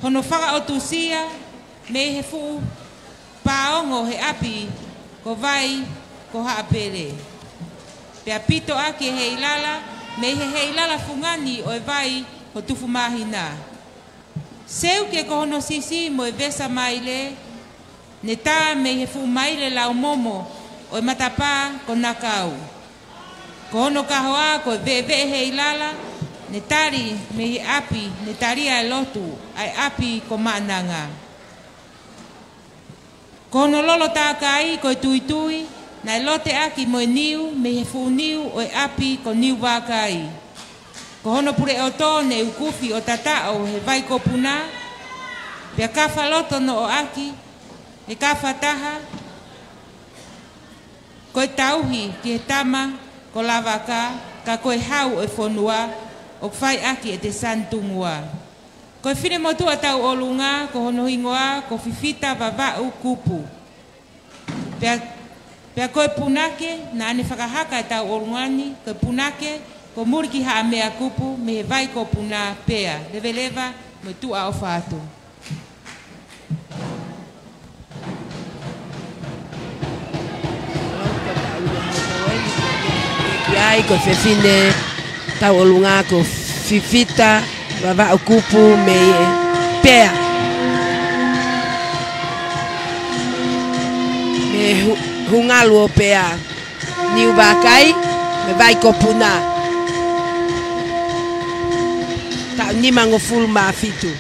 hono fakaʻotusia mei he fuʻu pāongo he ʻapi ko Vai ko Haʻapele. Pea pito ʻaki e heilala, mei he heilala fungani ʻo e vai ko Tufumāhina. Seuke ko hono sisi mo e vesa maile, ne tā mei he fuʻu maile laumomo ʻo e matapā ko Nakau. Ko hono kahoa ko e veʻeveʻe heilala, ne tali mei he ʻapi ne talia e lotu, ʻa e ʻapi ko Maʻananga. Ko hono lolo tākai ko e tuitui, naʻe lote ʻaki mo e niu mei he fuʻu niu ʻo e ʻapi ko Niuvākai. Ko hono puleʻoto ne ukufi ʻo tataʻo he vai ko Puna, pea kafa loto noʻo ʻaki, he kafa taha, ko e tauhi ki he tama ko Lavaka, ka ko e hau ʻo e fonua, ʻoku fai ʻaki ʻete sani tungua. Ko e finemotuʻa tauʻolunga, ko hono hingoa, ko Fifita Vavaʻu Kupu. Pea, pea ko e punake, naʻa ne fakahaka e tauʻolunga ni, ko e punake, ko Mulikihaʻameakupu, mei he vai ko Puna Pea, leveleva, mo e tuʻa ʻofa atu. Ki ai ko e fefine tauʻolunga ko Fifita Vavaʻu Kupu mei Pea. Mei Hu-, Hungalu ʻo Pea. Niuvākai, mei he vai ko Puna. Taʻu nimangofulu mā fitu.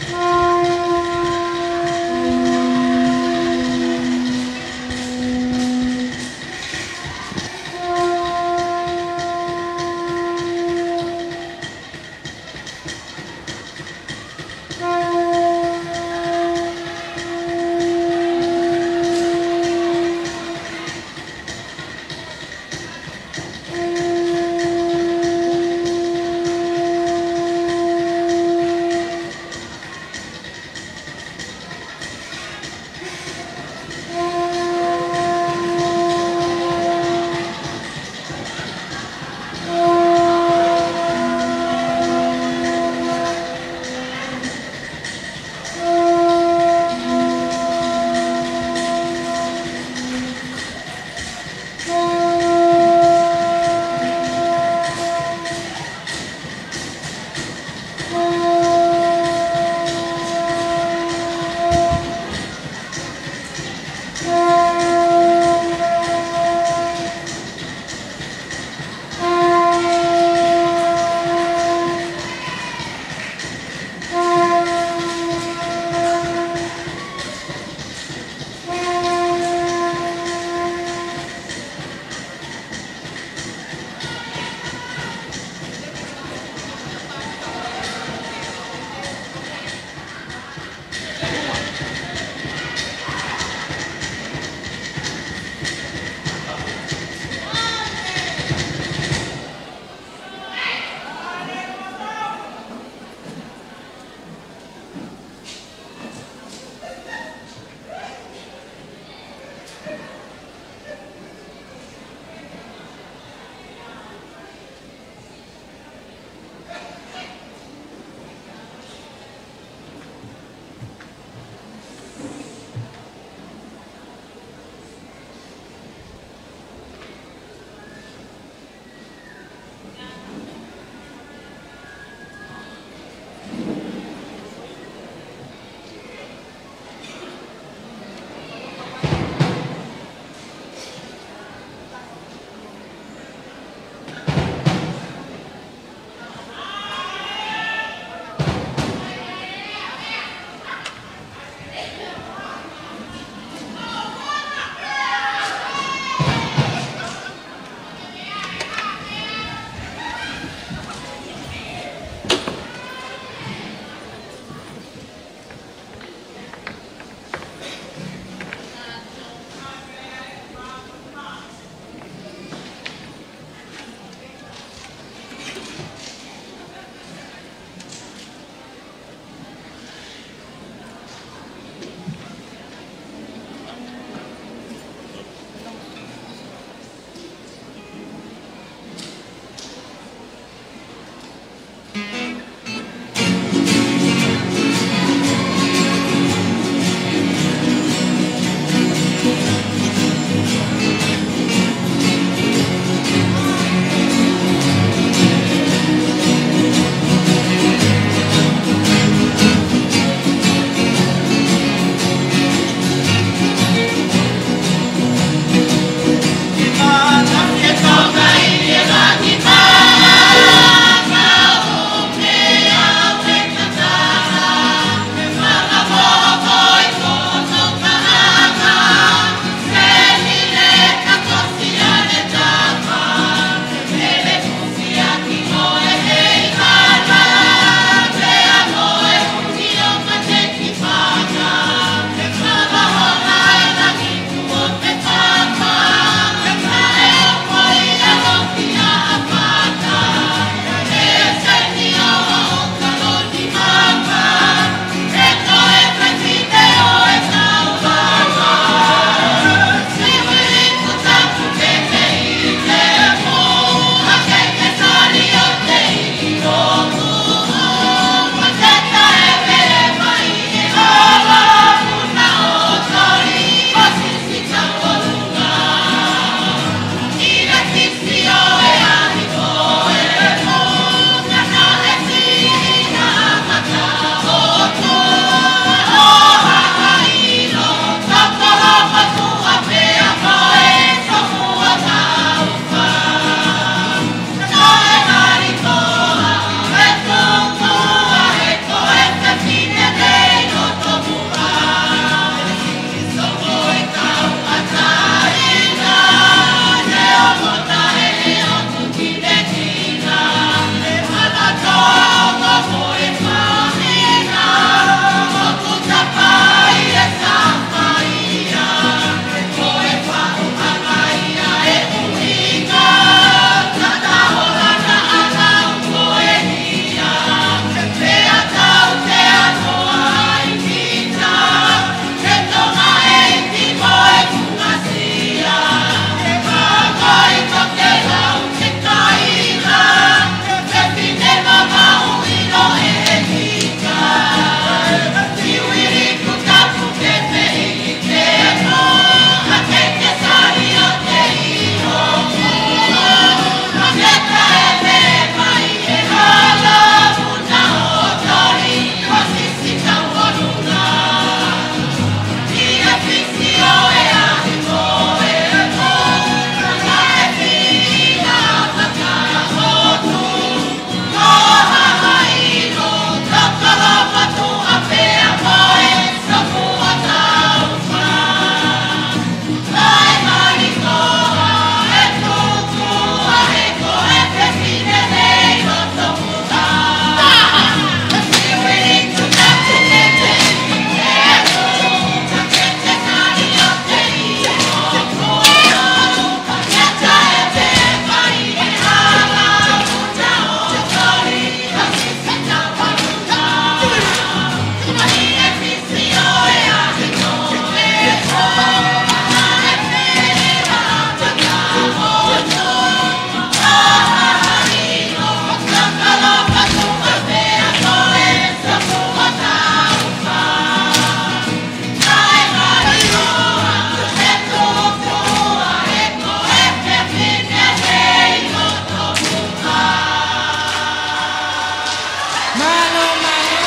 Mālō, mālō.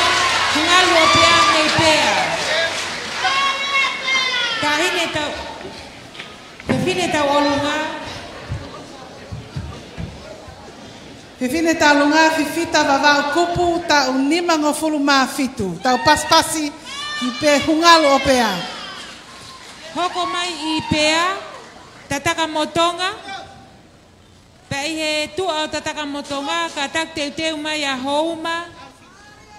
Hungalu ʻo Pea mei Pea. Taʻahine tau, fefine tau ʻolunga. Fefine tau ʻolunga, Fifita Vavaʻu Kupu, taʻu nimangofulu mā fitu. Tau pasipasi ki Pea, Hungalu ʻo Pea. Hoko mai ʻi Pea, Tatakamotonga. Pea ʻi he tuʻa ʻo Tatakamotonga, kātaki teuteu mai ʻa Houma,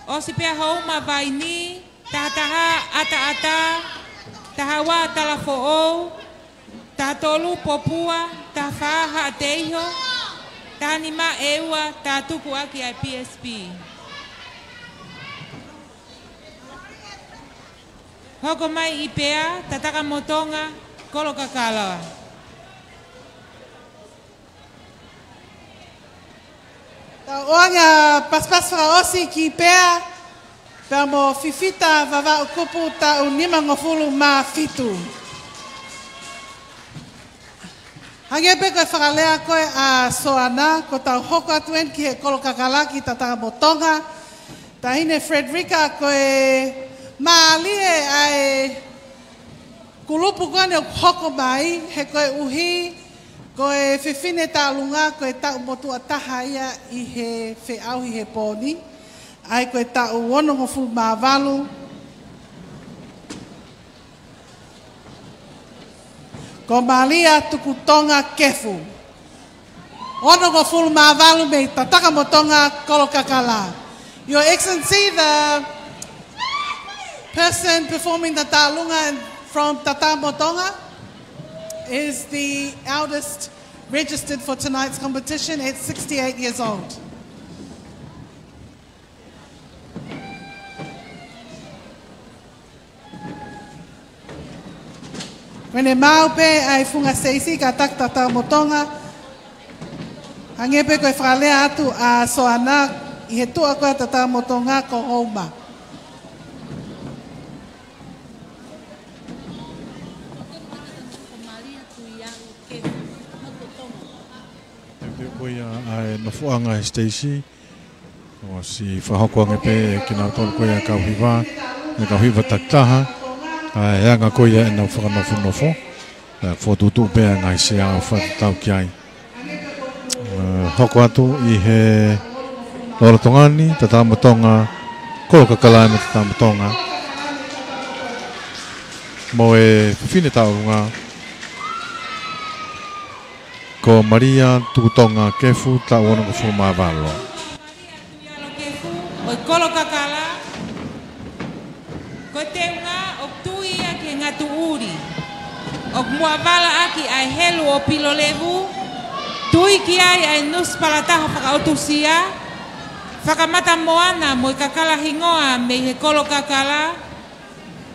ʻosi pē ʻa Houma Vaini, taha taha ʻAtaʻatā, taha ua Talafoʻou, taha tolu Popua, taha fā Haʻateiho, taha nima ʻEua, taha tuku ʻaki ʻa e P S P. Hoko mai ʻi Pea, Tatakamotonga, Kolokakala. Tau ʻoange ʻa e pasipasi fakaʻosi ki Pea, pea mo Fifita Vavaʻu Kupu, taʻu nimangofulu mā fitu. Hangē pē ko e fakalea ko ē ʻa Soana, ko ʻetau hoko atu eni ki he Kolokakala ki Tatakamotonga. Taʻahine Frederica, ko e mālie ʻa e kulupu ko eni ʻoku hoko mai, he koeʻuhi ko e fefine tau ʻolunga, ko e taʻu motuʻa taha ia ʻi he feʻauhi he pō ni, ʻa ia ko e taʻu onongofulu mā valu. Ko Malia Tukutonga Kefu. Onongofulu mā valu mei Tatakamotonga, Kolokakala. Your Excellency, the person performing the taʻalunga from Tatakamotonga is the eldest registered for tonight's competition at sixty-eight years old. Ko ʻene maʻu pē ʻa e funga siteisi, kātaki Tatakamotonga. Hangē pē ko e fakalea atu ʻa Soana, ʻi he tuʻa ko ē ʻa Tatakamotonga ko Houma. Teuteu ko ia ʻa e nofoʻanga he siteisi. ʻOsi fakahoko ange pē ʻe kinautolu ko ia kau hiva, ʻa e kau hiva takitaha, ʻa e anga ko ia ʻenau fakanofonofo, ʻa e fokotuʻutuʻu pē ʻa e ngaahi sea ʻoku fakatatau ki ai. ʻE, hoko atu ʻi he lolotonga ni, Tatakamotonga, Kolokakala mo Tatakamotonga. Mo e fefine tau ʻolunga, ko Malia Tukutonga Kefu, taʻu onongofulu mā valu. Malia Tuialo Kefu, ʻo e Kolokakala, ko e teunga ʻoku tui ia ki he ngatuʻuli. ʻOku muʻavala ʻaki ʻa e helu ʻo Pilolevu, tui ki ai ʻa e nusipalataha fakaʻotusia, fakamata moana mo e kakala hingoa mei he Kolokakala,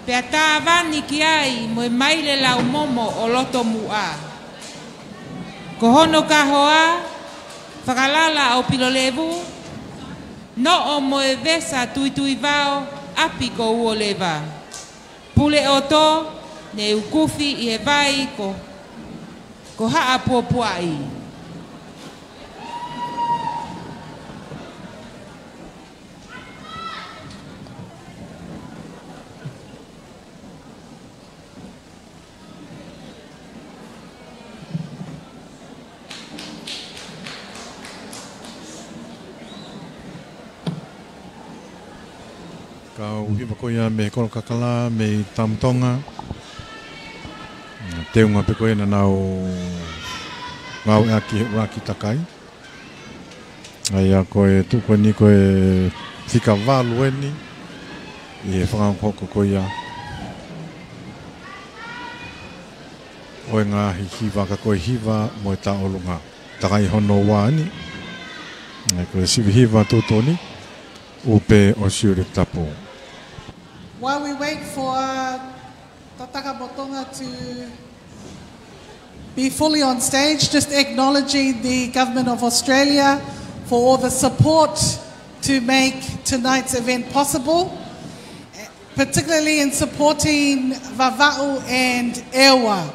pea tāvani ki ai mo e maile laumomo ʻo Lotomuʻa. Ko hono kahoa, fakalala ʻo Pilolevu, noʻo mo e vesa tuituivao, ʻapi ko Uoleva. Pule ʻoto, ne ukufi ʻi he vai ko, ko Haʻapuapuaʻi. Kau hiva ko ia mei Kolokakala, mei Tatakamotonga. Teunga pē ko ia naʻa nau ngāueʻaki he ʻuluaki takai. ʻA ia ko e tuʻu ko eni ko e fika valu eni ʻi he fakahokohoko ko ia ʻo e ngaahi hiva ka ko e hiva mo e tau ʻolunga. Takai hono ua eni. ʻA ia ko e sivi hiva tuʻutuʻuni, Upe ʻo Siuleki Tapu. While we wait for, uh, Tatakamotonga to be fully on stage, just acknowledging the Government of Australia for all the support to make tonight's event possible, particularly in supporting Vavaʻu and ʻEua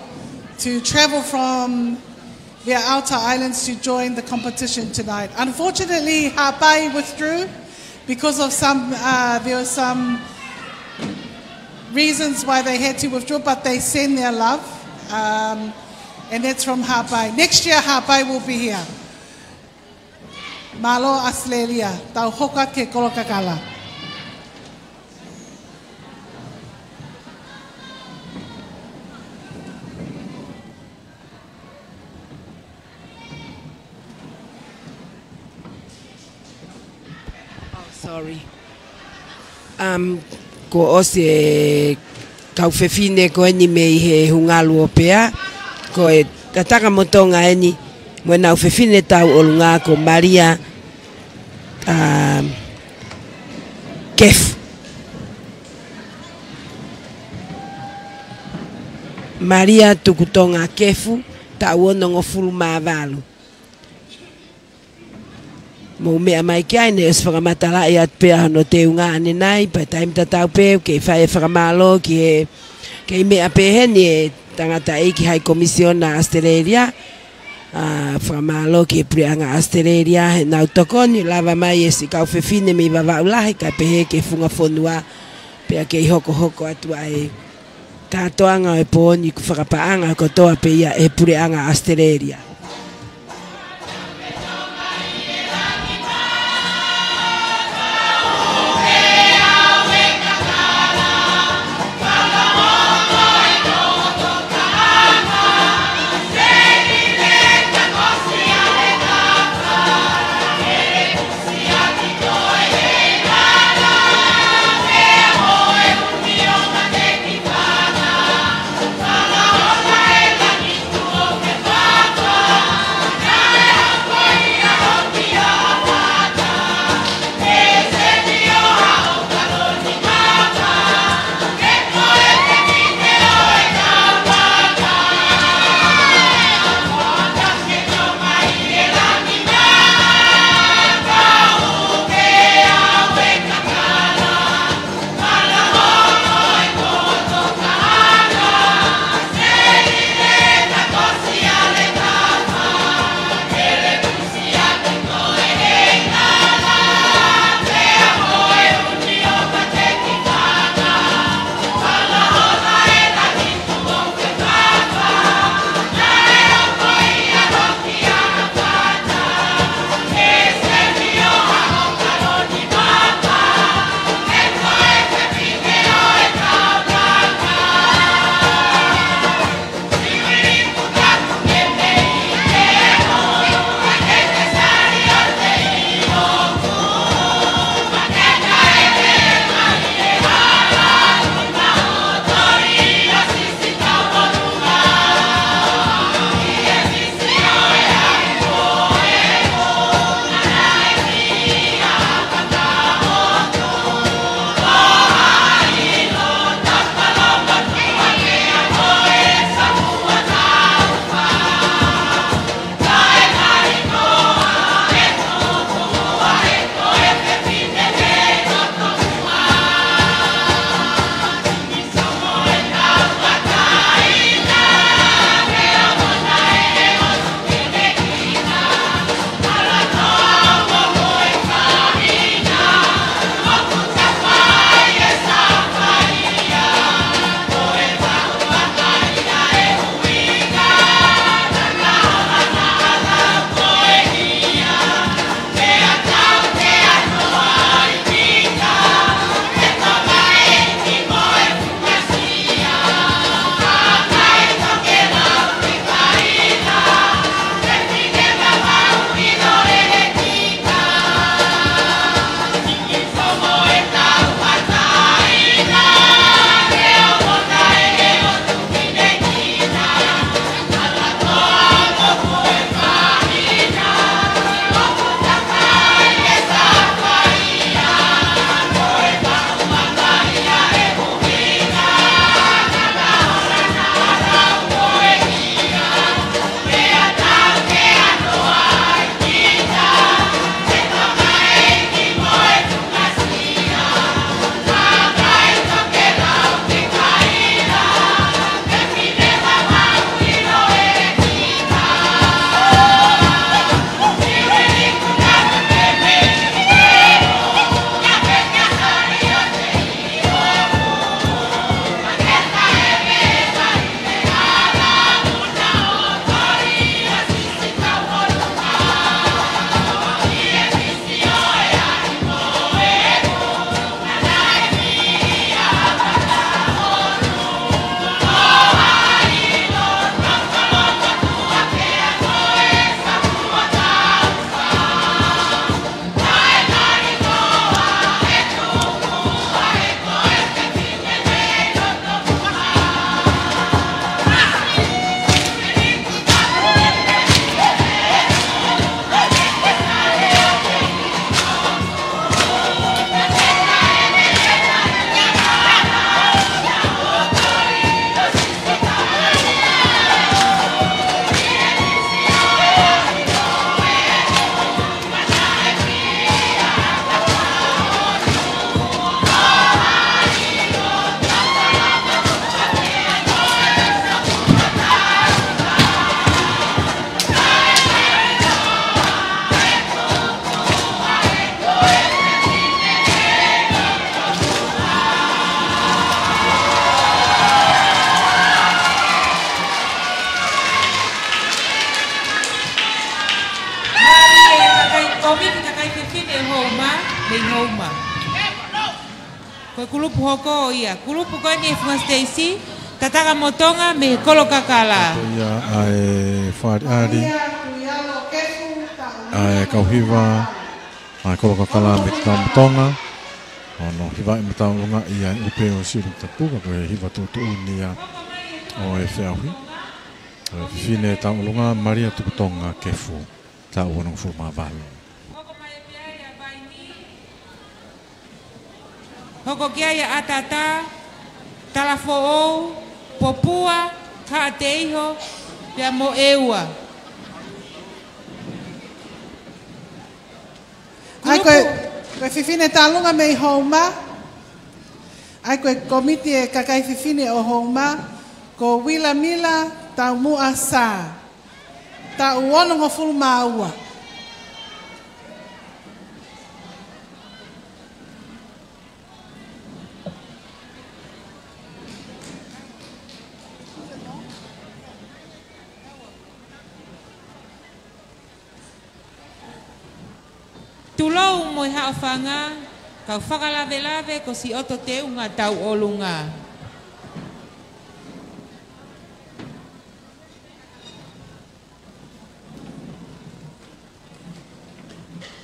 to travel from their outer islands to join the competition tonight. Unfortunately, Haʻapai withdrew, Because of some, uh, there were some reasons why they had to withdraw, but they send their love. Um, and that's from Haʻapai. Next year, Haʻapai will be here. Mālō ʻAositelēlia, tau hoko atu ki he kolo kakala. Oh, sorry. Um, kuo ʻosi e kau fefine ko eni mei he Hungalu ʻo Pea. Ko e Tatakamotonga eni, mo ʻenau fefine tauʻolunga ko Malia, um, Kefu. Malia Tukutonga Kefu, taʻu onongofulu mā valu. Mou meʻa mai ki ai, ne ʻosi fakamatalaʻi atu pē hono teunga ʻanenai, pea taimi tatau pē, ʻoku kei fai e fakamālō ki he, kei meʻa pē heni e tangataʻeiki High Commissioner ʻAositelēlia, ʻa, fakamālō ki he Puleʻanga ʻAositelēlia, heʻenau tokoni, lava mai e siʻi kau fefine mei Vavaʻu Lahi, kae pehē ki he funga fonua, pea kei hokohoko atu ai kātoanga ʻo e pō ni, ʻoku fakapaʻanga kotoa pē ia ʻe he Puleʻanga ʻAositelēlia. mei Houma. Ko e kulupu hoko ia. Kulupu ko eni e Funga Siteisi, Tatakamotonga mei he Kolokakala. Ko ia ʻa e fakaʻaliʻali ʻa e kau hiva ʻa e Kolokakala mei Tatakamotonga. ʻO nau hivaʻi mo tauʻolunga ia ʻi he ʻupe ʻo Siuliki Tapu, ka ko e hiva tuʻutuʻuni ia ʻo e feʻauhi. Ko e fefine tauʻolunga Malia Tukutonga Kefu, taʻu onongofulu mā valu. Hoko ki ai ʻa ʻAtata, Talafoʻou, Popua, Haʻateiho, pea mo ʻEua. ʻA ia ko e, ko e fefine tauʻolunga mei Houma. ʻA ia ko e komiti e kakai fefine ʻo Houma, ko Uilamila Taumuʻa Sā, taʻu onongofulu mā ua. Tulou mo e Haʻofanga, kau fakalavelave ko Sioto Teunga tauʻolunga.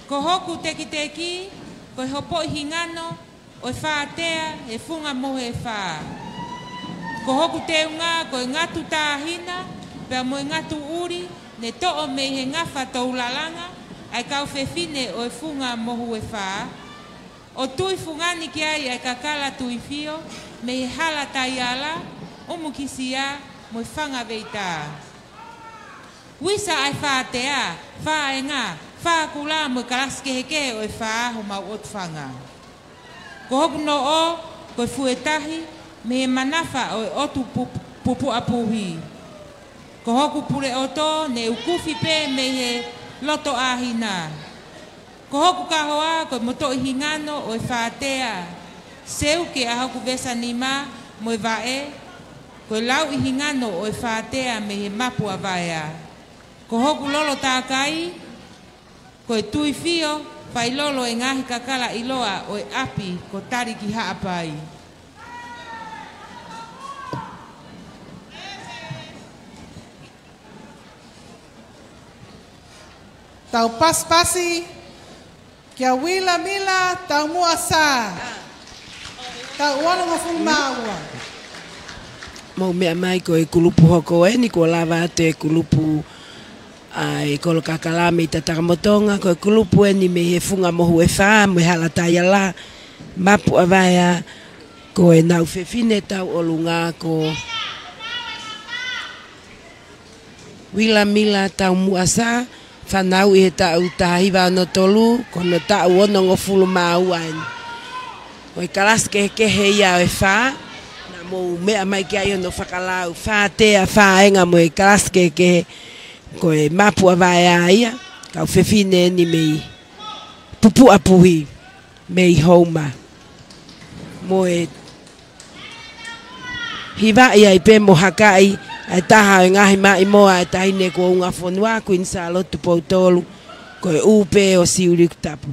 Ko hoku tekiteki, ko e hopoʻi hingano ʻo e Fātea he Funga Mohu ʻe Fā. Ko hoku teunga, ko e ngatu tāhina, pea mo e ngatu ʻuli, ne toʻo mei he ngafa toulalanga ʻa e kau fefine ʻo e Funga Mohu ʻe Fā. ʻO tui fungani ki ai ʻa e kakala Tuifio, mei he hala taiala, ʻumu kisia, mo e fanga veitā. Uisa ʻa e Fātea, Fāenga, Fākula mo e kalasi kehekehe ʻo e Fā homau ʻotu fanga. Ko hoku noʻo, ko e fuetahi, mei he manafa ʻo e ʻotu Pu-, Pupuʻa Puhi. Ko hoku puleʻoto, ne ukufi pē mei he loto ʻāhina. Ko hoku kahoa, ko e motoʻi hingano ʻo e Fātea. Seuke ʻa hoku vesa nima mo e vaʻe, ko e lauʻi hingano ʻo e Fātea mei he Mapu ʻa Vaea. Ko hoku lolo tākai, ko e Tuifio, failolo e ngaahi kakala ʻiloa ʻo e ʻapi ko Taliki Haʻapai. Tau pasipasi kia Uilamila Taumuʻa Sā, taʻu onongofulu mā ua. Mou meʻa mai, ko e kulupu hoko eni, kuo lava atu e kulupu ʻa e Kolokakala mei Tatakamotonga, ko e kulupu eni mei he Funga Mohu ʻe Fā, mo e hala taiala, Mapu ʻa Vaea, ko ʻenau fefine tauʻolunga ko Uilamila Taumuʻa Sā, fanauʻi he taʻu taha hiva ono tolu, ko hono taʻu onongofulu mā ua eni. Ko e kalasi kehekehe ia ʻo e Fā, naʻa mou meʻa mai ki ai hono fakalau, Fātea, Fāenga mo e kalasi kehekehe, ko e Mapu ʻa Vaea ia, kau fefine eni mei Pupuʻa Puhi, mei Houma. Mo e hivaʻi ai pē mo hakaʻi ʻa e taha ʻo e ngaahi maʻimoa ʻa e taʻahine kuo unga fonua, Kuini Sālote Tupou Tolu, ko e ʻupe ʻo Siuliki Tapu.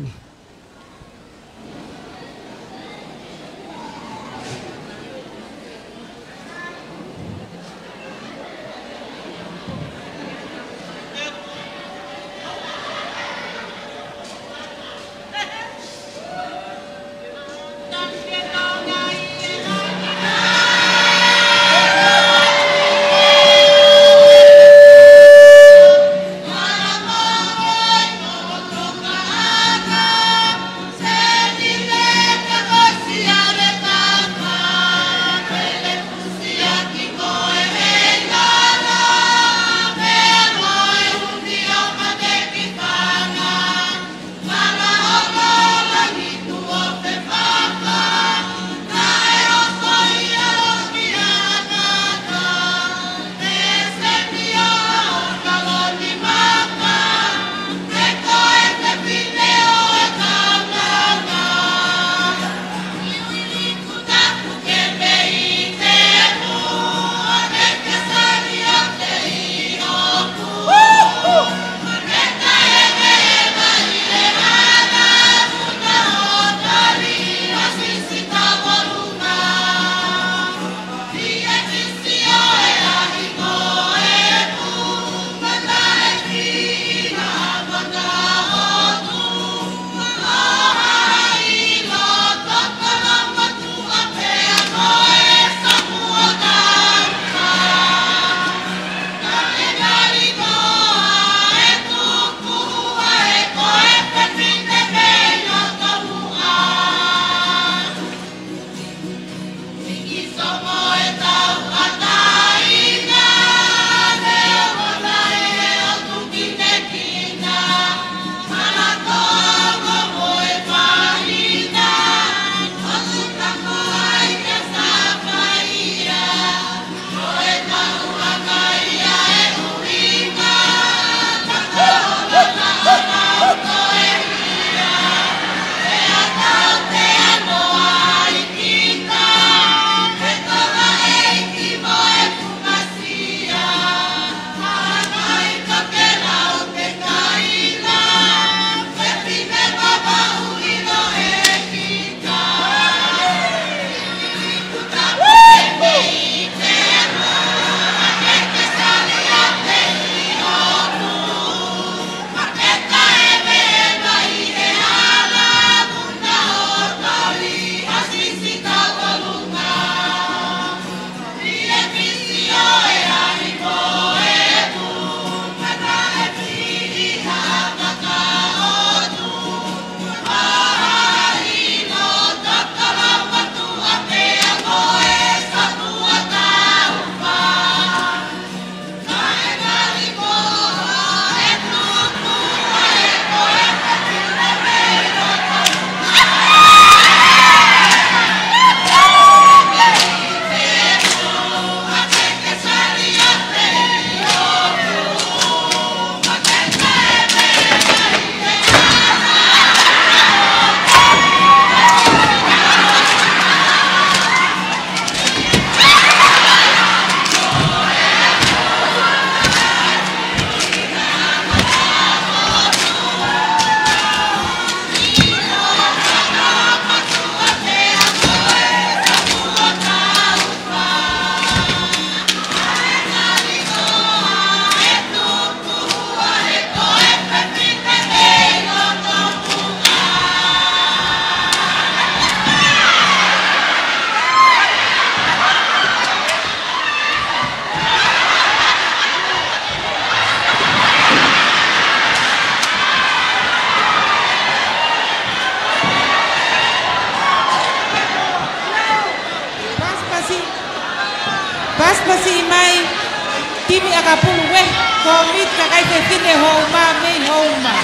Pulu e, kōmiti kakai fefine Houma mei Houma.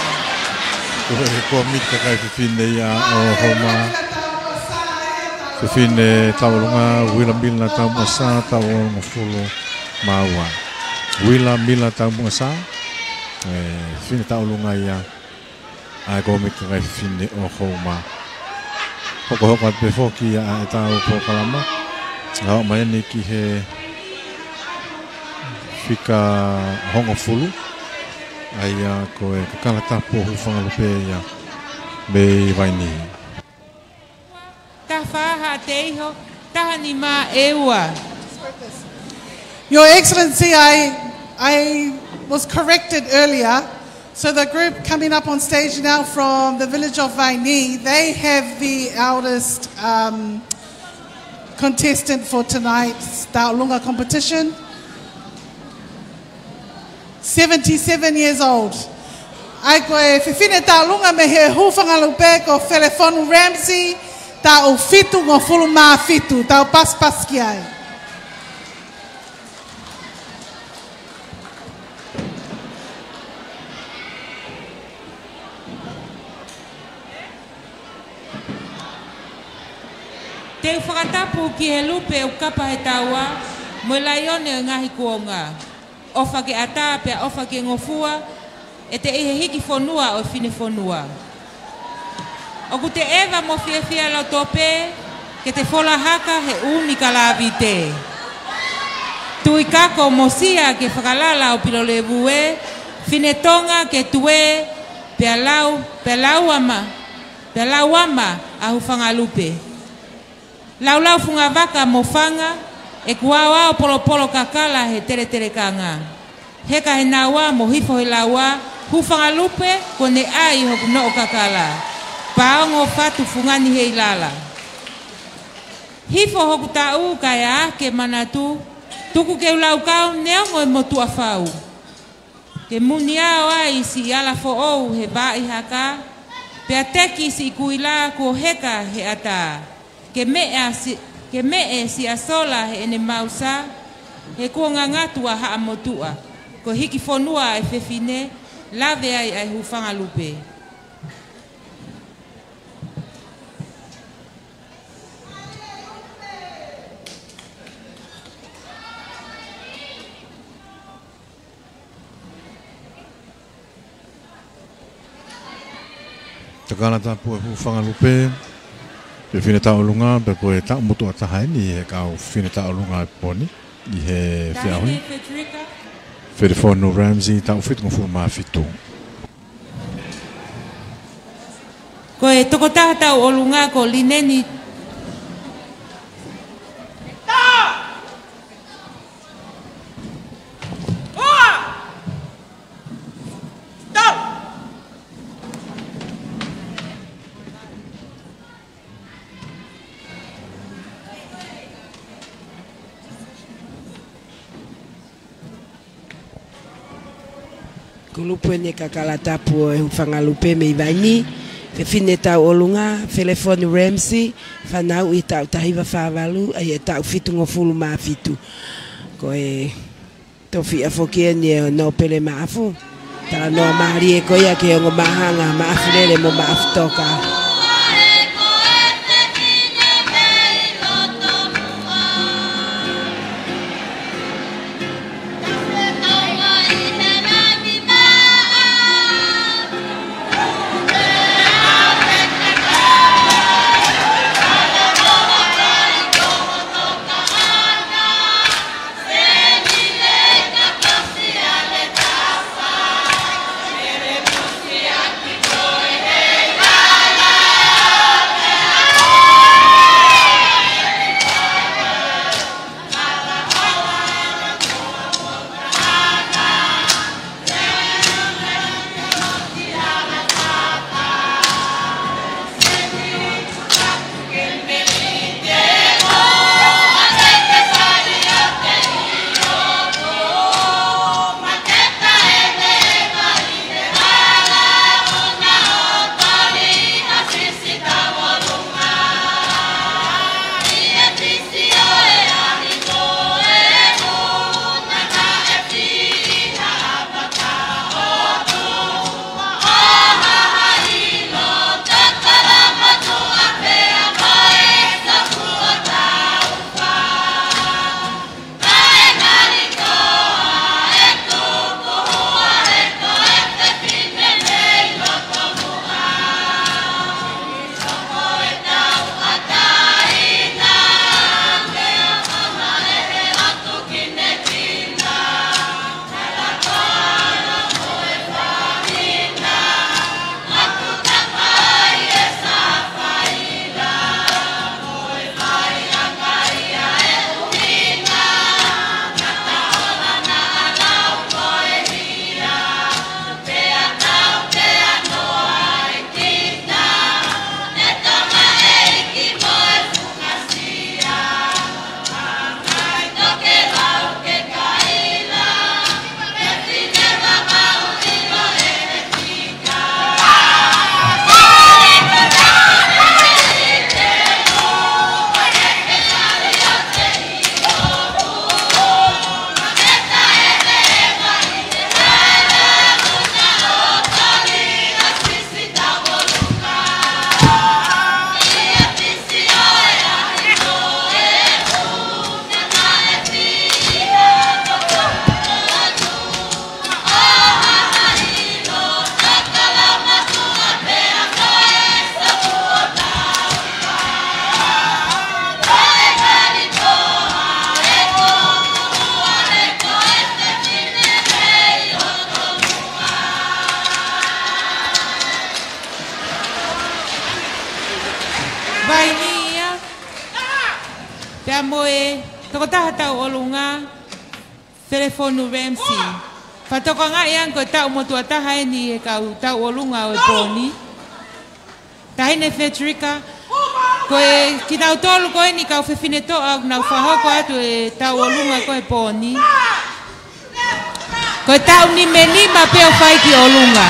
Ko e kōmiti kakai fefine ia ʻo Houma. Fefine Taʻolunga, Uila Mila Taumuʻasā, taʻu hongofulu mā ua. Uila Mila Taumuʻasā, e, fefine Taʻolunga ia ʻa e kōmiti kakai fefine ʻo Houma. Hokohoko atu pē foki ia ʻa ʻetau polokalama. ʻAʻu mai eni ki he fika hongofulu. ʻA ia ko e kakala tapu ʻo Hūfangalupe ia mei Vainī. Taha fā haʻate iho, taha nima ʻe ua. Your Excellency, I, I was corrected earlier. So the group coming up on stage now from the village of Vainī, they have the eldest, um, contestant for tonight's Taʻolunga competition. Seventy-seven years old. ʻA ia ko e fefine Taʻolunga mei he Hūfangalupe ko Felefonu Ramsey, taʻu fitungofulu mā fitu, tau pasipasi ki ai. Te u fakatapu ki he lupe ʻoku kapa he taua, mo e laione ʻo e ngaahi kuonga. ʻOfa ke ʻatā pea ʻofa ke ngofua, ʻe te ʻi he hiki fonua ʻo e finefonua. ʻOku te ʻeva mo fiefia loto pē, ke te fola haka he ʻū ni ka lāvite. Tui kako mo sia ke fakalala ʻo Pilolevu ē, fine Tonga ke tuē, pea lau, pea lauama, pea lauama ʻa Hūfangalupe. Laulau fungavaka mo fanga, ʻeku aoao polopolo kakala he teletelekanga. Heka he naua mo hifo he laua, Hūfangalupe, kuo ne ʻai hoku noʻo kakala. Paongo fatu fungani he ilala. Hifo hoku taʻu kae ʻā ke manatu, tuku ke u laukau neongo e motuʻa fau. Ke muniao ai siʻi ala foʻou he vaʻi haka, pea teki siʻi kuila kuo heka he ʻatā. Ke meʻa si-, ke meʻe siʻa sola heʻene mausa, he kuo ngangatu ʻa Haʻamotuʻa. Ko e hiki fonua ʻa e fefine, lave ai ʻa e Hūfangalupe. Kakala tapu ʻa Hūfangalupe, fefine Taʻolunga, pea ko e taʻu motuʻa taha eni he kau fefine Taʻolunga ʻi he pō ni, ʻi he feʻauhi. Felefonu Ramsey, taʻu fitungofulu mā fitu. Ko e tokotaha tauʻolunga ko Lineni. Kulupu eni e kakala tapu ʻo e Hūfangalupe mei Vainī, fefine tauʻolunga, Felefonu Ramsey, fanauʻi taʻu taha hiva fā valu, ʻa ia taʻu fitungofulu mā fitu. Ko e tofiʻa foki eni ʻo Nōpele Maʻafu. Talanoa mālie ko ia ki he ongo māhanga, Maʻafu Lele mo Maʻafu Toka. Vaini ia. Pea mo e tokotaha tauʻolunga, Felefonu Ramsey. Fakatokangaʻi ange ko e taʻu motuʻa taha eni he kau tauʻolunga ʻo e pō ni. Taʻahine Frederica, ko e kinautolu ko eni kau fefine toʻa ʻoku nau fakahoko atu e tauʻolunga ko e pō ni. Ko e taʻu nimanima pē ʻoku fai ki ʻolunga.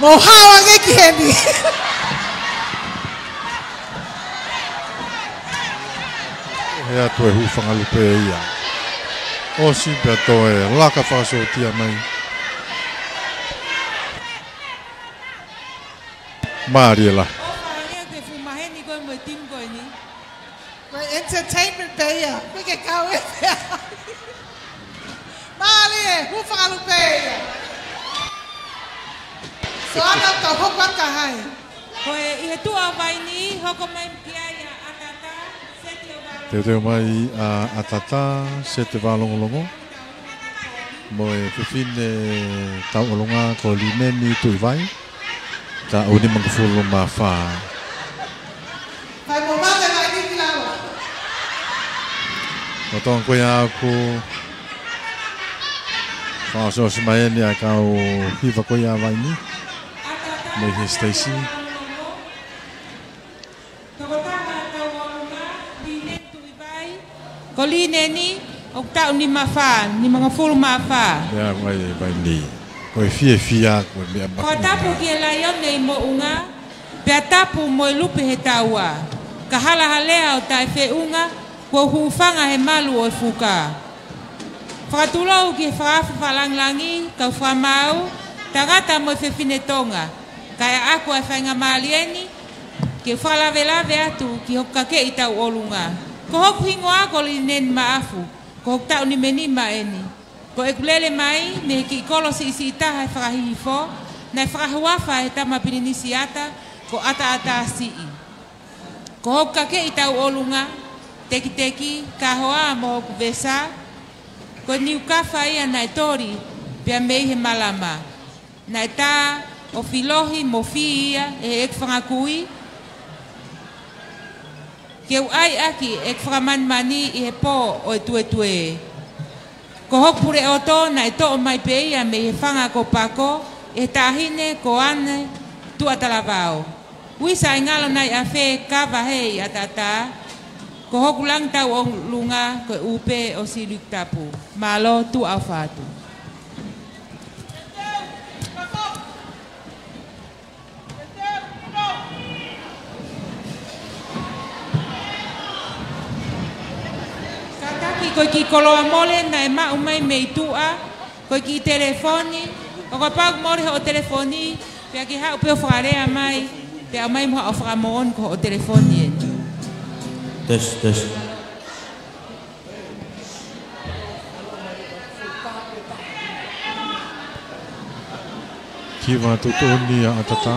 Mou hao ange ki heni. He atu e hūfanga lupe ia. ʻOsi pea toe laka fakasōtia mai. Mālie lahi. ʻOfa ange ke fuʻu maheni koe mo e timu ko eni. Ko e entertainment pē ia. Ko e ke kau e pea. Mālie, hūfanga lupe ia. So ana tau hoko atu hai. Ko e ʻi he tuʻa vaini, hoko mai ki ai ʻa ʻAtata, Sete ʻo Vālongolongo. Teuteu mai ʻa ʻAtata, Sete Vālongolongo. Mo e fefine tauʻolunga ko Lineni Tuʻivai. Taʻu nimangofulu mā fā. Fai mo mate mai ni ki lalo. Ko tonga ko ia ʻoku fakaʻosiʻosi mai eni ʻa e kau hiva ko ia vaini. Mei he siteisi. Tokotaha tauʻolunga, Lineni Tuʻivai. Ko Lineni, ʻoku taʻu nima fā, nimangofulu mā fā. Ia, ko e vaini. Ko e fiefia, ko e meʻa mahuʻinga. Ko e tapu ki he laione ʻi moʻunga, pea tapu mo e lupe he taua. Ka halahalea ʻo taʻefeʻunga, kuo u hūfanga he malu ʻo e fuka. Fakatulou ki he fakaafe fakalāngilangi, kau fakamaau, tangata mo e fefine Tonga. Kae ʻaʻaku ʻa e faingamālie ni, ke fakalavelave atu ki hoku kakeʻi tauʻolunga. Ko hoku hingoa ko Lineni Maʻafu, ko hoku taʻu nimanima eni. Ko ʻeku lele mai mei he kiʻi kolo siʻisiʻi taha he fakahihifo, naʻe fakahuafa ʻe he tama pilinisi ʻata ko ʻAtaʻatasiʻi. Ko hoku kakeʻi tauʻolunga, tekiteki, kahoa mo hoku vesa, ko e niukafa ia naʻe toli pea mei he malama. Naʻe tā ʻo filohi mo fī ia ʻe heʻeku fanga kui, ke u ʻai ʻaki ʻeku fakamanimani ʻi he pō ʻo e tuētuē. Ko hoku puleʻoto naʻe toʻo mai pē ia mei he fanga ko Pako, ʻe he taʻahine ko Ane Tuʻatalavao. Uisa ʻi ngalo nai afe kava he ʻi ʻAtata, ko hoku langi tauʻolunga ko e ʻupe ʻo Silikitapu. Mālō, tuʻa ʻofa atu. Kātaki ko e kiʻi koloa mole naʻe maʻu mai mei tuʻa, ko e kiʻi telefoni, ʻo kapau mole hoʻo telefoni, pea ke haʻu pē ʻo fakalea mai, pea ʻomai mo haʻo fakamoʻoni ko hoʻo telefoni eni. Test, test. Kiva tuʻutuʻuni ʻa ʻAtata.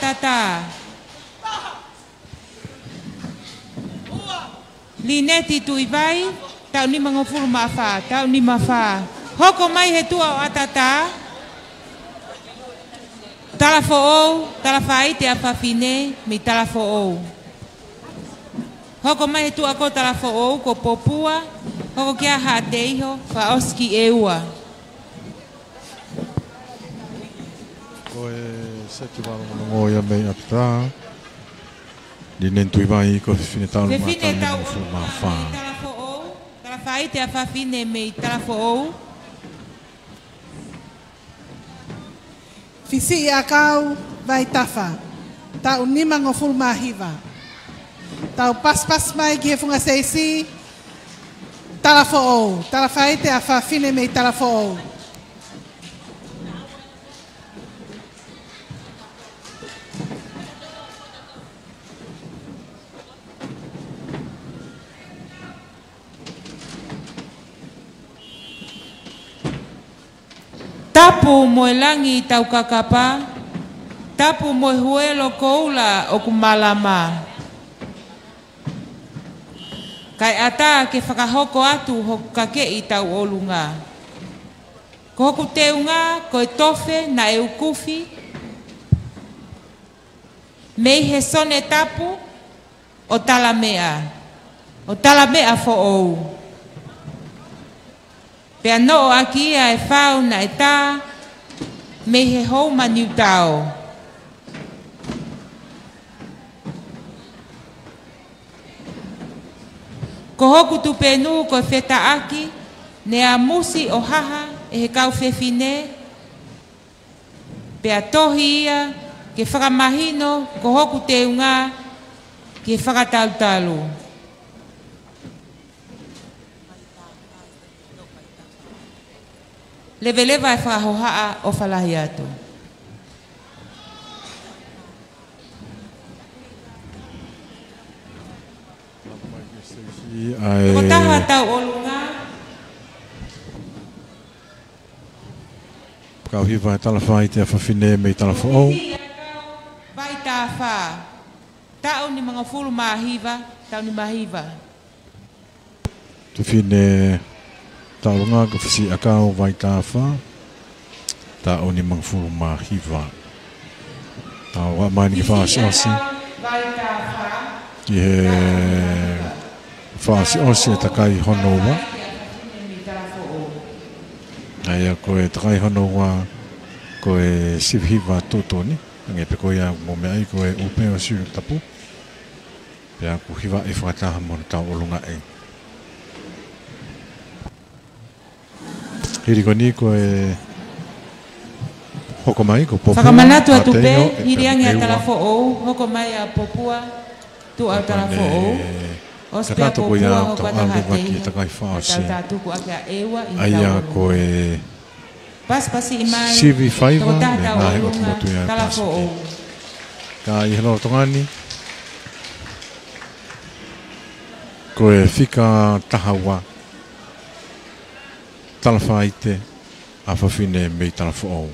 Atatā. Lineti Tuivai, taʻu nimangofulu mā fā, taʻu nima fā. Hoko mai he tuʻa ʻo Atatā, Talafoʻou, Talafaite ʻa Fafine mei Talafoʻou. Hoko mai he tuʻa ko Talafoʻou ko Popua, hoko kia Haʻateiho, fakaʻosi ki ʻEua. Ko e seti vālongolongo ia mei Atatā. Lineti Tuivai ko e fefine taʻu nima, fefine taʻu taʻu nimangofulu mā fā. Talafoʻou, Talafaite ʻa Fafine mei Talafoʻou. Fisiʻiʻakau Vaitafa, taʻu nimangofulu mā hiva. Tau pasipasi mai ki he funga seisi, Talafoʻou, Talafaite ʻa Fafine mei Talafoʻou. Tapu mo e langi Taukakapa, tapu mo e huelo koula ʻoku malama. Kae ʻatā ke fakahoko atu hoku kakeʻi tauʻolunga. Ko hoku teunga ko e tofe naʻe ukufi mei he Sone Tapu ʻo Talameʻa, ʻo Talameʻa Foʻou. Pea noʻo ʻaki ia e fau naʻe tā mei he Houma Niutao. Ko hoku tupenu ko e fetaʻaki ne amusi ʻo haha ʻe he kau fefine, pea tohi ia ke fakamahino ko hoku teunga ke fakatautalu. Leveleva e fakahohaʻa, ʻofa lahi atu. Tokotaha tauʻolunga. Kau hiva e Talafaite ʻa Fafine mei Talafoʻou. Vaitafa. Taʻu nimangofulu mā hiva, taʻu nima hiva. Fefine tauʻolunga ko Fisiʻiʻakau Vaitafa, taʻu nimangofulu mā hiva. Tau ʻalu mai ni ki he fakaʻosiʻosi. Ki he fakaʻosiʻosi e takai hono ua. ʻA ia ko e takai hono ua ko e sivi hiva tuʻutuʻuni. Hangē pē ko ia ʻoku mou meaʻi ko e ʻupe ʻo Siuʻilikutapu. Pea ʻoku hivaʻi fakataha mo hono tauʻolunga ē. Hili ko eni ko e hoko mai ko Popua, fakamanatu atu pē, Haʻateiho, hili ange ʻa ʻEua. Talafoʻou, hoko mai ʻa Popua, tuʻa ʻo Talafoʻou. Ko e ʻosi pē ʻa Popua, hoko atu ʻa Haʻateiho. Tau tuku ake ʻa ʻEua ʻi he tauʻolunga. ʻA ia ko e Pasipasi mai, sivi faiva, tokotaha tauʻolunga, Talafoʻou. Ka ʻi he lolotonga ni, ko e fika taha ua, Talafaite ʻa Fafine mei Talafoʻou.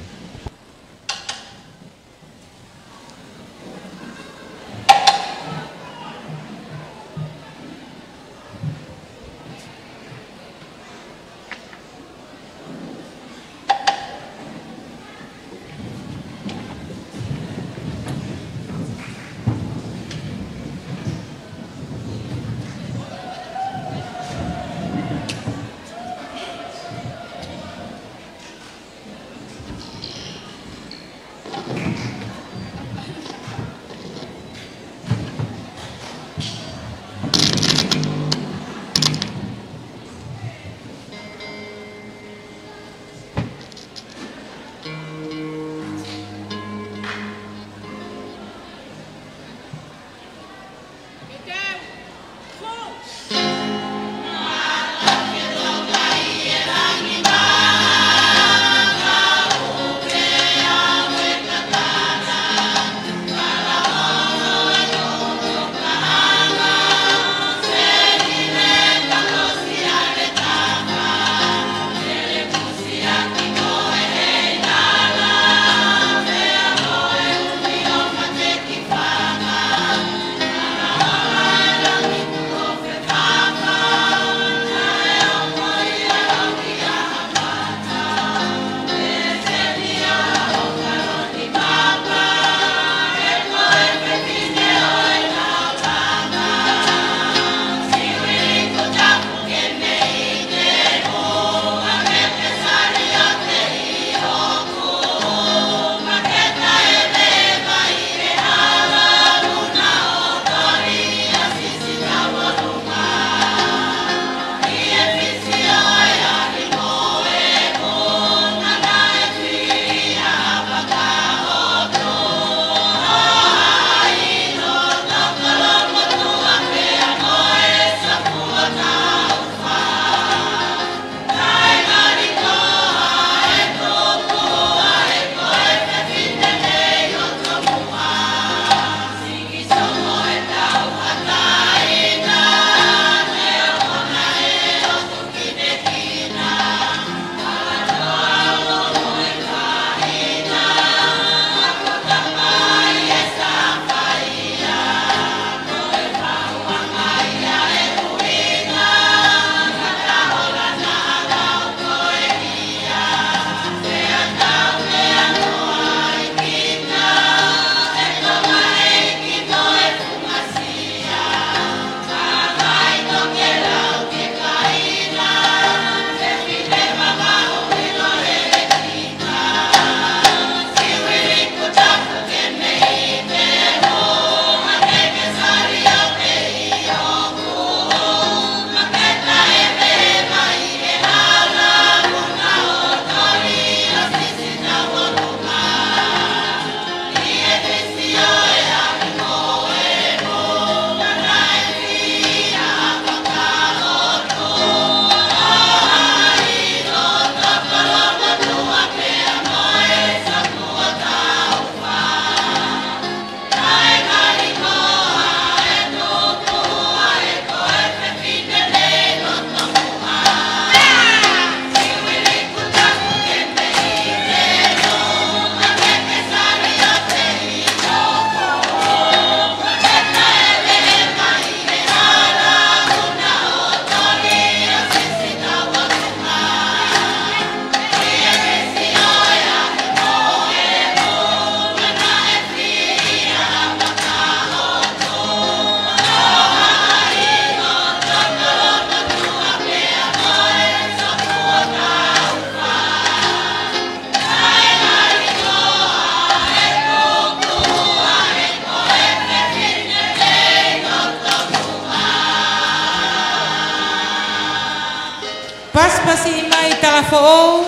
Siʻi mai Talafoʻou,